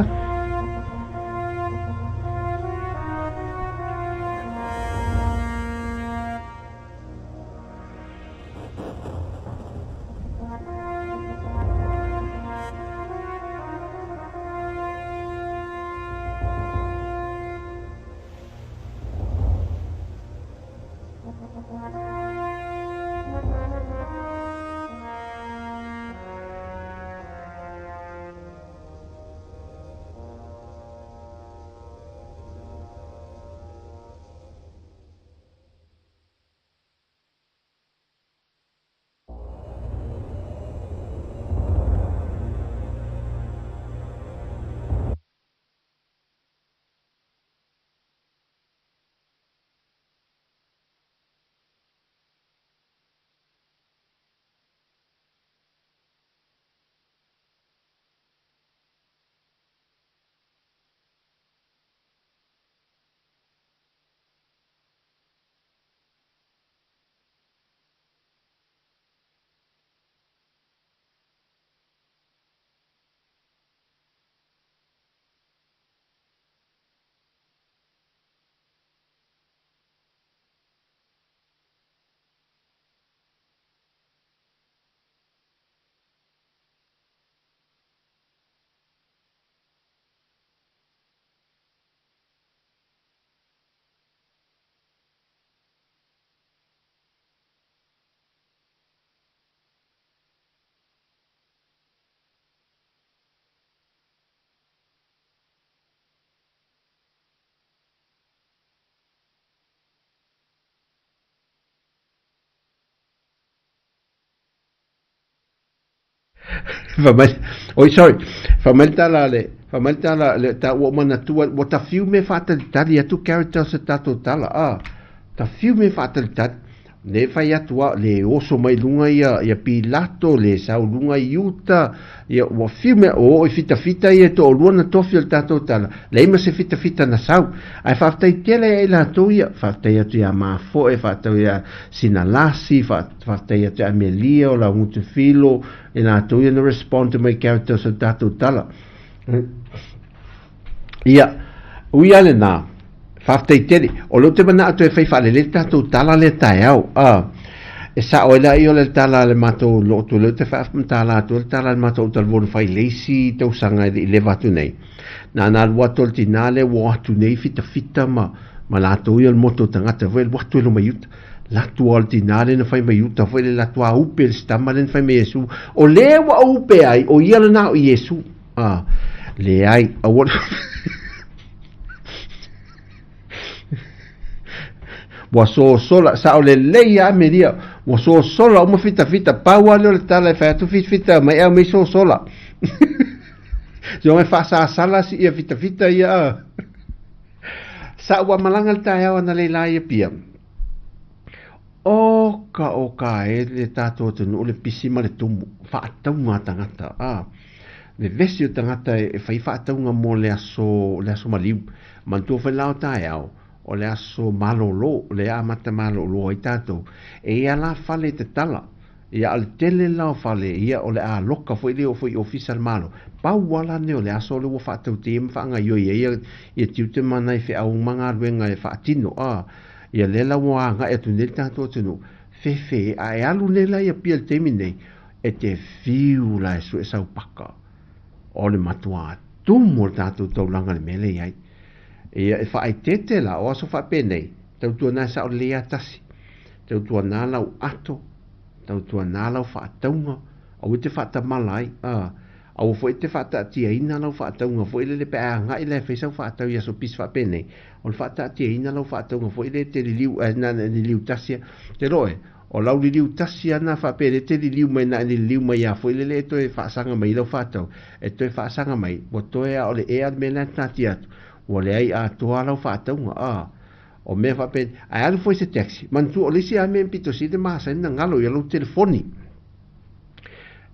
Fai mai, oi sorry, fai mai le tala a le, fai mai le tala, le, ta, ua ou manatua, ua ta fiu me faatalitali atu character o se tatou tala, ah, ta fiu me faatalitali. Le fai atu a, le oso mai luga ia, ia Pilato, le sau luga i uta, ia, ua fiu mea, o oo i fitafita ia e toalua na tofi o le tatou tala, leai ma se fitafita na sau. Ae faafetai tele ia i latou ia, faafetai atu ia Mafoe, faafetai ia Sinalasi, faafetai atu ia Amelia o Laugutu Filo, i latou ia na respond mai characters o le tatou tala. Ia, ui a lenā, faafetai tele. O lea ou te manao toe fai faalelei le tatou tala lea taeao. Ah, e sao ai la i o le tala a le matou lotu, lea ou te faamatala atu ai le tala a le matou utalivonu fai le isi tausaga e le i leva atu nei. Na na alu atu o le tinā lea ua o atu nei fitafita ma, ma latou ia o le moto o tagata foi, alu atu e loma i uta. Latu a o le tinā lea na fai mai uta foi le latu a upe le sitama lea na fai mai Iesu. O lea ua upe ai, o ia lena o Iesu. Ah, leai, aua Ua sosola, sao lelei a Amelia, ua sosola uma fitafita, pau a lea o le tala e fai atu fitafita mai au mai sosola. So e faasasala si ia fitafita ia. Sa ua malaga le taeao ana lei la ia pia. O ka o ka e le tātou atunuu le pisi ma le tumu, faatauga tagata. Ah. Vevesi o tagata e fai faatauga mo le aso le aso maliu. Manatua foi la o taeao, o le aso malolo, o le amata malolo ai tatou. E i ai la fale e tatala, ia a o le tele la o fale, ia o le a loka foi le oo foi i ofisa a le Malo. Pau lava la nei o le aso lea ua faatautia ma faagaoioi ai ia ia tiute ma nai feau ma galuega e faatino, a ia lea la ua agai atu nei le tatou atunuu, fefe, a e alu nei la i Apia i le taimi nei, E te fiu la e sue sau paka o le matua tumu o le tatou taulaga i le mea lea i ai. Ia e faaeteete la o aso faapenei, tautuana e sao lelei a tasi, tautuana lau ato, tautuana lau faatauga, aua e te faatamala ai, a, aua foi e te faataatiaina lau faatauga foi lele pe a agai la e fai sau faatau i aso pisi faapenei, o le faataatiaina lau faatauga foi lele e te liliu, ae na ona liliu tasi a, te loe, O lau liliu tasi a na faapea le te liliu mai na e liliu mai a foi lele e toe faasaga mai lau faatau, e toe faasaga mai, ua toe a o le ea le mea la e taatia atu, ua leai atoa lau faatauga, a. O mea faapea, ae alu foi se taxi, manatua o le isi a mea pito sili masani na galo ia lou telefoni.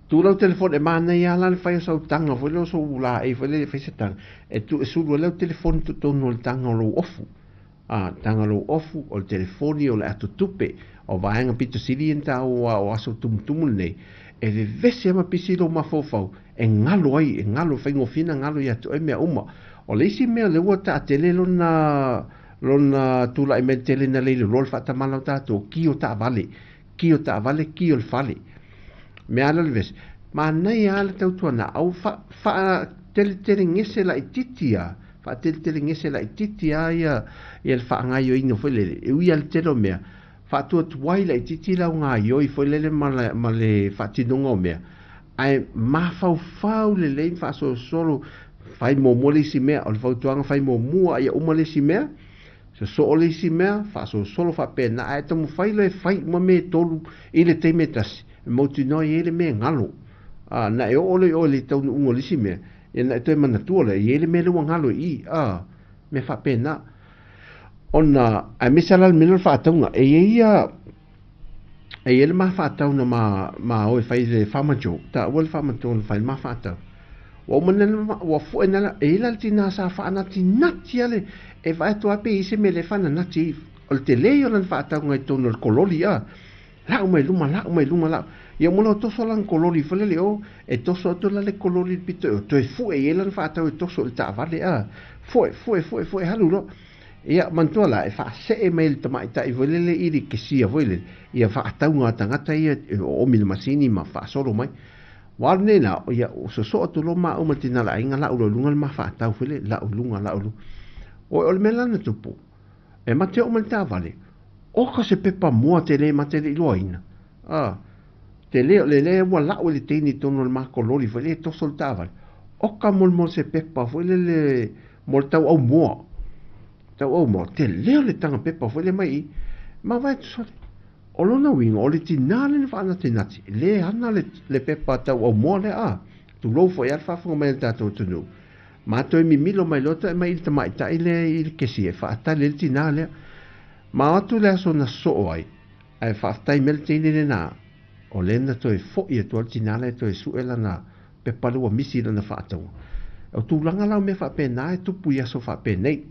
Tu lau telefoni, e manaia a la le fai o sau taga foi lea o sou laei foi lele e fai se taga, e tu e sulu ai lau telefoni totonu o le taga o lou ofu. A taga lou ofu, o le telefoni, o le ato tupe, o vaega pito sili ia na taua o aso tumutumu lenei, e vevesi lava ma pisi lou mafaufau e galo ai, e galo, e faigofie ona galo ia te oe mea uma. O le isi mea lea ua taatele lona, lona tulai mai le tele na lei loloa le faatamala o tatou, ki o taavale, ki o taavale, ki o le fale. Mea lea o le vevesi. Manaia lava le tautuana, au fa, faateletelegese laitiiti lava faateletelegese laitiiti lava ia ia le faagaoioiga foi lele, e ui lava i le tele o mea, faatuatuai laitiiti lau gaoioi foi lele ma le, ma le faatinoga o mea, ae mafaufau lelei ma faasolosolo, fai muamua le isi mea, o le fautuaga fai muamua ia uma le isi mea, sosoo le isi mea, faasolosolo faapena, ae taumafai loa e fai uma mea e tolu i le taimi e tasi, e mautinoa e i ai le mea e galo. A, na e oo loa i oe i le taunuuga o le isi mea, ia na e toe manatua lea, e i ai le mea lea ua galo i i, a, mea faapena. Ona, aemaise lava la le mea lea o le faatauga, e i ai ia, e i ai le ma faatau na ma, ma o e fai le Farmer Joe, taua le Farmer Joe na fai le ma faatau. Ua uma nei ua fue nei la, e i ai la le tina sa faanatinati lava le, e vaai atu lava pe i ai se mea lea e faananati ai, o le tele ia o lana faatauga i totonu o le kololi, a. Lau mai luma, lau mai luma, lau. Ia uma loa toso lana kololi foi lele o, e toso atu la le kololi i le pito i o, toe fue i ai lana faatau e toso i le taavale, a. Fue, fue, fue, fue, alu loa. Ia, manatua la, e faasee mai e le tamaitai foi lele i le kesia foi lele, ia faatauga a tagata ia e oomi i le masini ma faasolo mai. Ua alu nei la, ia, sosoo atu loa maua ma le tina o le aiga, lau loa i luga le ma faatau foi lele, lau i luga, lau i luga. Oi, o le mea la na tupu, e mate oo mai le taavale, Oka se pepa moa tele mate le iloaina. A, tele o le lea ua lau e le teine i totonu o le makololi foi lea e toso le taavale. Oka molimoli se pepa foi lele mo le tauau moa. Tauau moa, tele o le taga pepa foi lea mai i i. Mavae atu sole. O lona uiga, o le tinā lea na faanatinati, le ana le, le pepa tauau moa lea, a. Tulou foi a le faafofoga mai a le tatou atunuu. Ma toe mimilo mai loa toe aumai i le tamaitai lea i le kesi e faatali ai le tinā lea. Ma o atu le aso na soo ai, ae faafetai mai le teine lena, o lea na toe foi atu ai le tina lea e toe sue lana pepa lea ua misi i lana faatauga. O tulaga la o mea faapena e tupu i aso faapenei.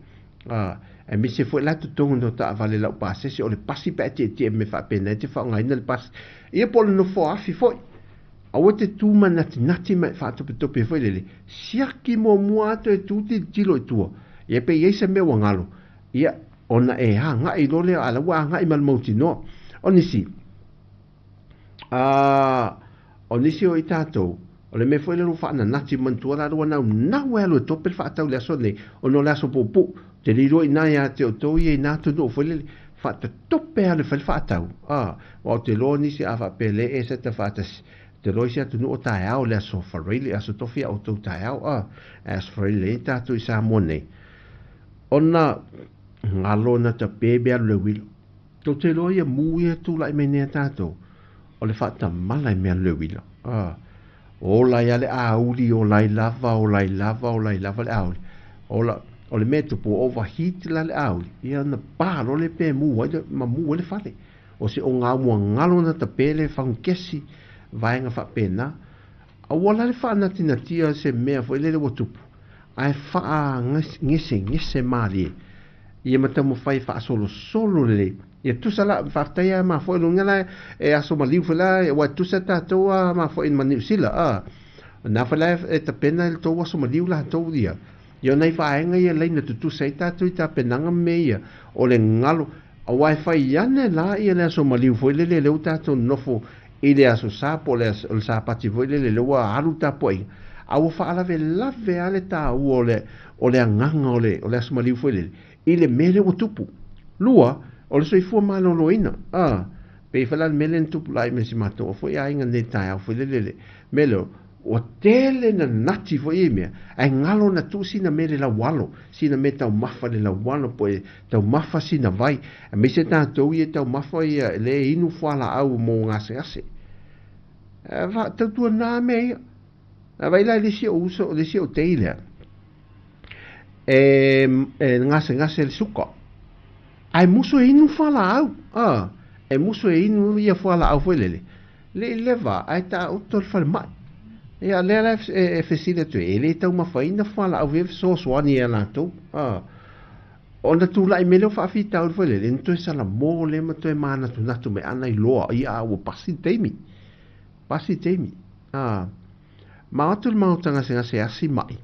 A, aemaise foi la totogi o taavale laupasese, o le pasi pe a tietie mea faapena e te faaaogaina le pasi. Ia po o le nofo afi foi. Aua te tu manatinati ma e faatopetope foi lele, siaki muamua atu e tu tilotilo i tua, ia pe i ai se mea ua galo. Ia, ona e agai loa lea, a o la ua agai ma le mautinoa. O nisi, a, o nisi o i tatou, o le mea foi lea ua faananati manatua la ua naunau e alu e tope le faatau i le aso nei, ona o le aso puupuu, te liloa i ina ia te outou ia i na atunuu foi lele, faatatope alu e fai le faatau, a, aua ou te iloa nisi a faapea le e seta faatasi, te iloa isi atunuu o taeao le aso Faraile, aso Tofi a outou taeao, a, aso Faraile nei tatou i Samoa nei. Ona galo na tape me alu le uila. Tou te iloa ia mu ia e tulai mai nei a tatou, o le faatamala i mea alu le uila. A, ola ai a le auli, ola ai lava, ola ai lava, ola ai lava le auli. Ola, o le mea e tupu, overheat la le auli, ia ona pa loa lea pe mu ai le, ma mu ai le fale. O se ogaumua galo na tape le fagukesi, vaega faapena. Aua la le faanatinatia o se mea foi lele ua tupu, ae faagesegese malie ia ma taumafai e faasolosolo lelei. Ia tusa la, faafetai lava mafoe luga la e aso maliu foi la, aua e tusa tatou a mafoe ma Niu Sila, a. O na foi la e tapena i le tou aso maliu latou ia. Ia o nai vaega ia laina tutusa ai tatou i tapenaga ma mea ia, o le galo, aua e fai ane la ia le aso maliu foi lele lea ua tatou nonofo i le aso Sa po o le aso, o le Sapati foi lele lea ua alu le tapuaiga, a ua faalavelave lava le taua o le, o le agaga o le, o le aso maliu foi lele i le mea lea ua tupu. Lua, o le soifua maloloina, a, pei foi la le mea lea na tupu la i me si matou foi aiga nei taeao foi lele le mea lea, ua tele na nati foi ia mea, ae galo na tuu sina mea i le laualo, sina mea taumafa i le laualo po e taumafa sina vai, aemaise tatou ia e taumafa ia le inu fualaau mo gasegase. E tautuana mea ia. A vai la i le isi ou uso, le isi ou tei lea, e, e gasegase le suka. Ae musu e inu fualaau, a, e musu e inu ia fualaau foi lele. Le i leva, ae taoto i le falemai. Ia, lea la e fesili atu ai, e le taumafaina fualaau e fesoasoani ia latou. A, ona tulai mai lea o faafitauli foi lele, na toe salamo lea ma toe manatunatu mai, ana iloa, ia, a ua pasi le taimi. Pasi le taimi. A, ma o atu le maota gasegase asi mai.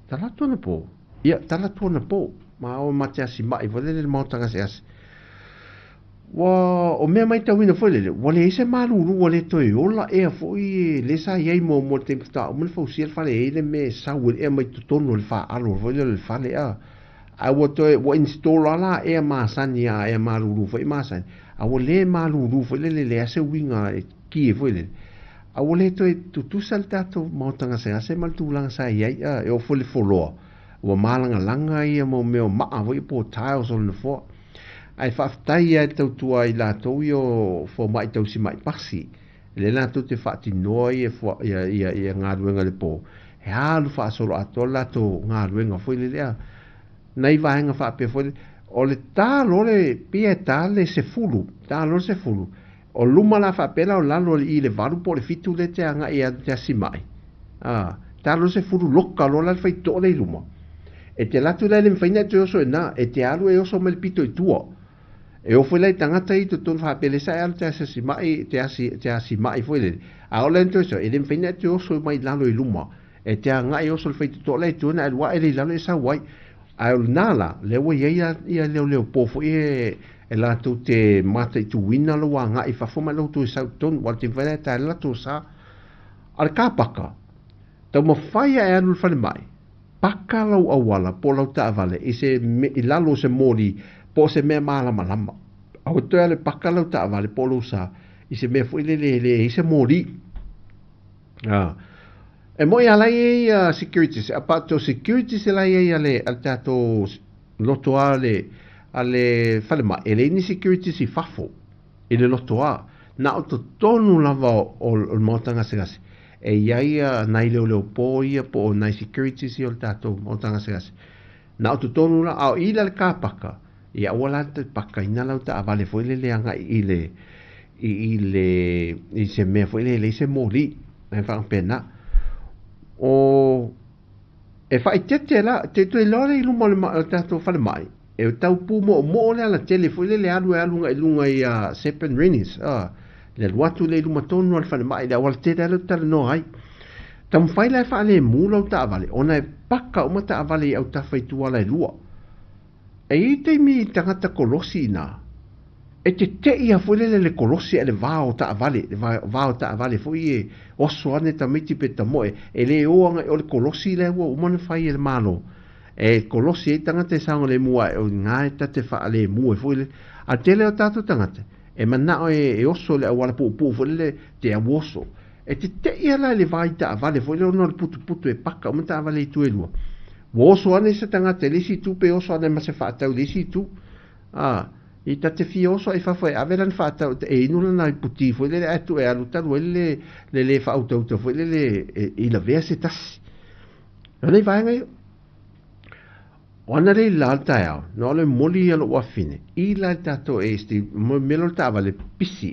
Talaatu anapo. Ia, talaatu anapo. Ma o ma te asi mai foi lele le maota gasegase. Ua, o mea maitauina foi lele, ua leai se malulu, ua le toe ola ea foi le sa i ai muamua i le taimi faatoa uma ona fausia le fale e i ai le mea e sau ai le ea mai totonu o le faalo foi lele o le fale a. Ae ua toe, ua install lava la ea masani a ea malulu foi masani, a ua le malulu foi lele, leai se uiga e ki foi lele. A ua le toe tutusa le tatou maota gasegase ma le tulaga sa i ai a, e oo foi i le foloa, ua malagalaga ia mau mea o maa foi po o tiles o le nofoa. Ae faafetai lava i le tautua ai latou ia o fomai tausi mai pasi, lea latou te faatinoa ia ia ia ia galuega i le po, e alu faasoloatoa le latou galuega foi lele a. Nai vaega faapea foi lele, o le ta loa le, pei e ta le 10, ta loa le 10, o luma la faapea la o lalo i le 8 po o le 7 lea e te agai e te asi mai. A, ta loa le 10 loka loa la le faitotoa lea i luma. E te alu atu la e le mafai ona e toe oso i ina, e te alu e oso mai le pito i tua. E oo foi la i tagata ia i totonu faapea lea sa e alu te asiasi mai, te asi, te asi mai foi lele. A oo la ina toe oso, e le mafai ona e toe oso mai lalo i luma. E te agai e oso i le faitotoa la i tua ona e alu ae lea i lalo e sau ai. Ae o lena la, lea ua i ai ia leoleo po foi e, e latou te mataituina lou agai i fafo ma lou toe sau i totonu, aua o le taimi foi la e tae ai le latou sa. A o le kapaka, taumafai lava e alu i le falemai, paka lou auala po o lau taavale i se i lalo o se moli po o se mea malamalama. Aua toe alu e paka lau taavale po o lou sa i se mea foi lele e leai se moli. A, e moi a la i ai a securities, a pa to securities e la i ai a le, a le tatou loto a le, a le falemai, e leai ni securities i fafo i le loto a. Na o totonu lava o, o le maota gasegase e i ai a nai leoleo po ia po o nai securities ia o le tatou maota gasegase. Na o totonu la, a o i la le kapaka, ia aua la te pakaina lau taavale foi lele agai i le, i, i le, i se mea foi lele e leai se moli, e faapena. O, e faaeteete la, te toe iloa lea i luma o le, o le tatou falemai, e tau pūmoʻomoʻo le alatele foi lele alu e alu agai i luga i a Serpent Rennies, a, le alu atu lea i luma tonu o le falemai, le auala tele lea ou te talanoa ai. Taumafai la e faalemu lau taavale, ona e paka uma taavale i autafa i tua ala e lua. E i ai taimi i tagata kolosi inā, e teteʻi lava foi lele le kolosi ae le va o taavale, le va o taavale foi e oso ane tamaiti pe tamoe, e le o agai o le kolosi lea ua uma ona fai e le Malo. E kolosi ai tagata e saogalemu ae o iga e ta te faalemu ai foi lele. A o le tele o tatou tagata, e manao e oso i le auala puupuu foi lele te au oso. E teteʻi lava la i le va i taavale foi lea ona o le putuputu e paka uma taavale i itu e lua. Ua oso ane se tagata i le isi itu pe oso ane ma se faatau i le isi itu. A, i ta te fia oso ai i fafo e ave lana faatau e inu lana iputi foi lele ae tuu e alu talu ai le le le faautauta foi lele e, i lavea se tasi. O nei vaega ia. O ana lei la le taeao, na o le moli ia lou afine, i la le tatou ASD, mo mea lo le taavale pisi.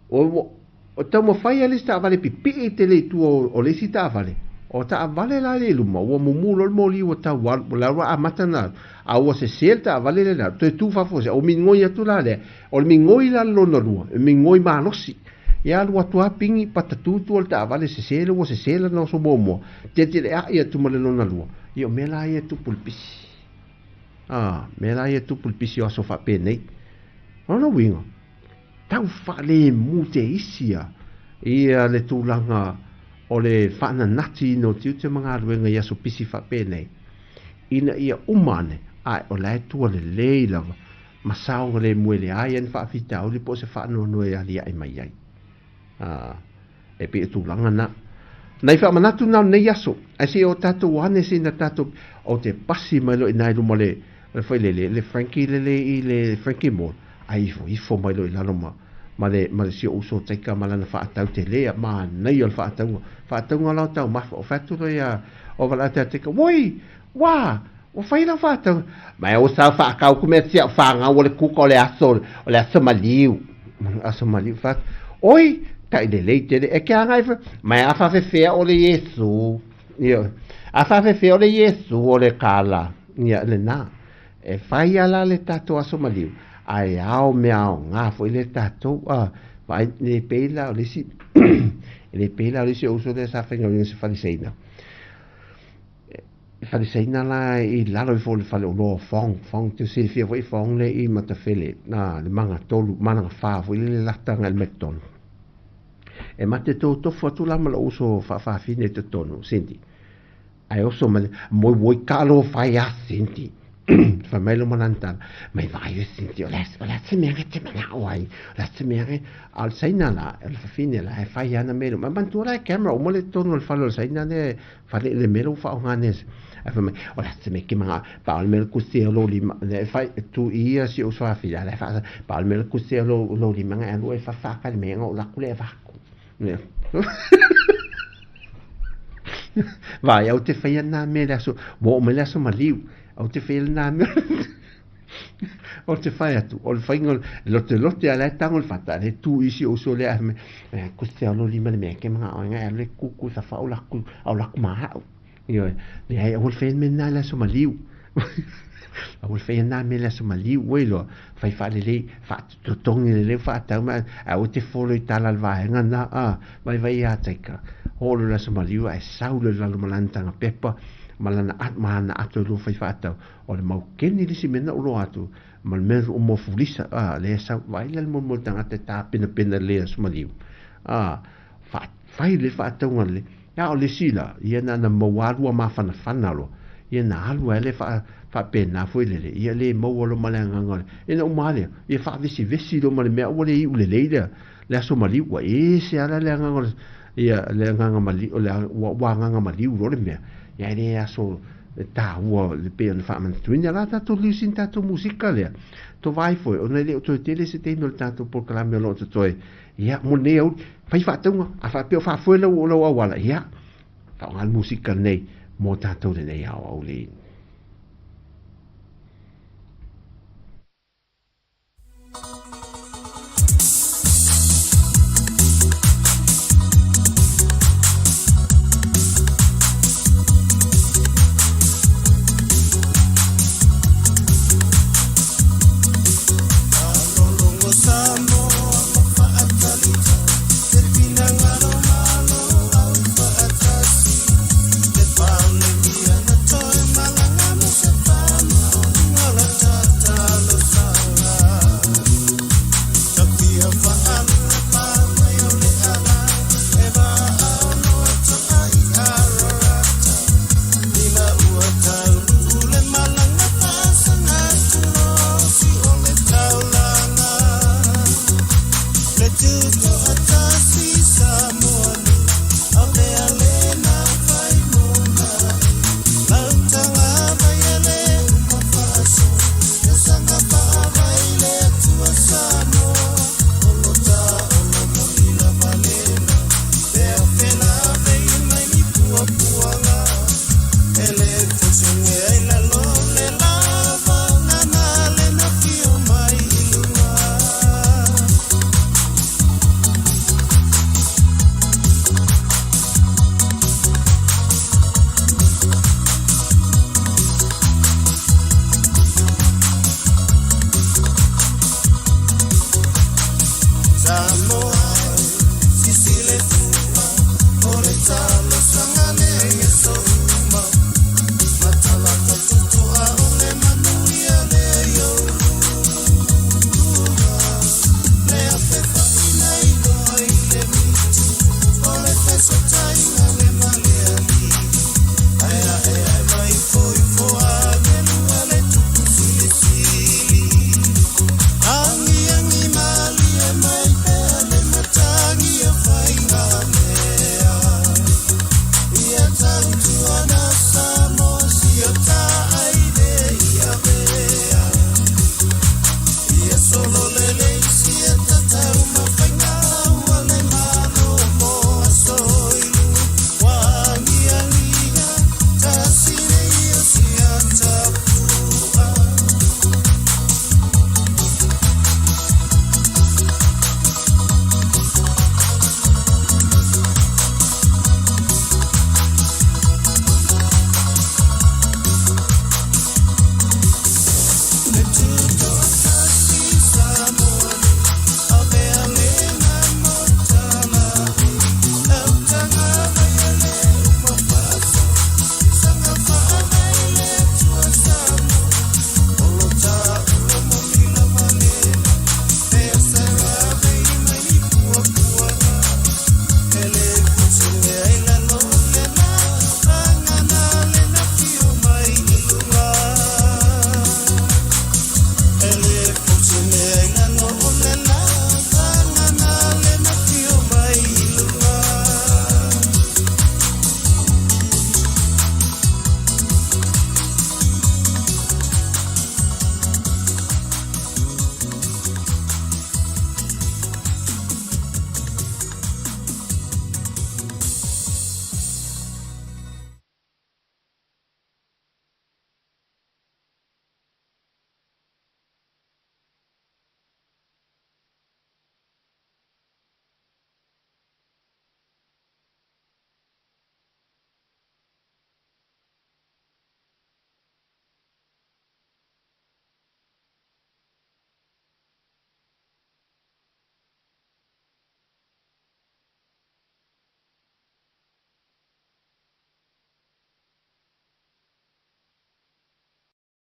O, O taumafai lava le isi taavale e pipii tele i tua o le isi taavale. O taavale la lea i luma, ua mumu loa le moli ua tau alu, o la ua amata ona alu, a ua sese le taavale lea na alu, toe tu faafuasei, ua migoi atu la lea. O le migoi la le lona lua, e migoi malosi. Ia alu atu lava pigi, patatu i tua o le taavale sese lea ua sese lana oso muamua, tietie'ea'i atu ma le lona lua. Ia o mea la ia e tupu i le pisi. A, mea la ia e tupu i le pisi o aso faapenei. O lona uiga, tau faalemu te isi a ia le tulaga o le faananatiina o tiute ma galuega i aso pisi faapenei, ina ia uma ane, ae o la e tua lelei lava ma saogalemu e leai ai ni faafitauli po o se faanoanoa e aliae mai ai. A, e pei o tulaga na. Nai faamanatu na o lenei aso, ae se i o tatou ane se ina tatou, ou te pasi mai loa i ina i luma o le, le failele, le Frankie lele i le Frankie Mall, ae ifo ifo mai loa i lalo ma, ma le, ma le si ou uso taika ma lana faatau tele, a manaia o le faatauga, faatauga la o taumafa, o fai atu loa ia, o valaau ia Taika, Woi! Wā! Ua fai lau faatauga. Mai o sa faakau ku mea tia o whāngau o le kuka o le aso, o le aso maliu. Aso maliu whaat. Oi, tai le lei tele, e ke anga i wha, mai a whawhewhea o le Iesu. Ia, a whawhewhea o le Iesu o le kala. Ia, le nā. E whai ala le tātou aso maliu. A e ao mea ao ngā fo i le tātou, a, vai, le peila o le isi, le peila o le isi o uso le sa whainga o se whariseina. I Faleseina la i lalo ifo o le faleoloa o Fong, Fong, te silafia foi Fong le i Matafele, na le maga tolu, malaga fa foi le lata agai le McDonald. E mate totofu atu la ma lou uso faafafine i totonu, Cindy. Ae oso mai, moi woi kalo fai a Cindy. Fai mai lo malana tala, mai vaai e Cindy, o le o le a se mea e te manao ai, o le a se mea e, a o le Saina la, o le fafine la, e fai ana mea i luma. Manatua la e camera uma le totonu o le fale o le Saina lea Fale i le mea lea ua faaaoga nei ae fai mai, o le a se mea ke manga, pa o le mea le kusi o lou lima, le fai tu i ia si ou soafia, le fa, pa o le mea le kusi o lou, lou lima ngai alu e fafa ka le mea nga o laku le vaku. Ne. Vai, au te whaia nā mea le aso, mo o mai le aso maliu, au te whaia nā mea. O te whai atu, o le whainga, lote lote a le tango le whata, le tu isi o so le a me, ko te alo lima le mea ke mga o nga le kuku sa fa o laku, au laku ma au. Io, le ai o le whai me nā le aso maliu. Au le whai nā me le aso maliu, ue loa, whai wha le le, wha totongi le le wha tau ma, a o te folo i tala le vaenga nā, a, vai vai a taika. Holo le aso maliu, ai sau le lalo malantanga pepa, ma lana at, ma ana ato i lua whai wha O le mau keni le isi mea na ou loa atu ma le mea o mofulisa, a, lea sau vaai la le molimoli tagata e tapenapena le aso maliu, a, fa, fai le faatauga le, a o le isi la, ia na na maua alu a mafanafana loa, ia na alu ai le fa, faapena foi lele, ia le maua loa ma le agaga o le, ia na uma lava lea, ia faavesivesi loa ma le mea ua le iu lelei lea, le aso maliu, ua ese lava la le agaga o le, ia le agaga maliu, o le, ua, ua agaga maliu loa le mea, ia e le aso e tāua le pei ona faamanatuina la tatou liusi ni tatou musika lea. To vaai foi, ona e le o toe tele se taimi o le tatou polokalame o lo o totoe. Ia, mo lenei aoauli, fai faatauga, a faapea o faafoe lau, lau auala, ia, faaaoga le musika lenei mo tatou lenei aoauli.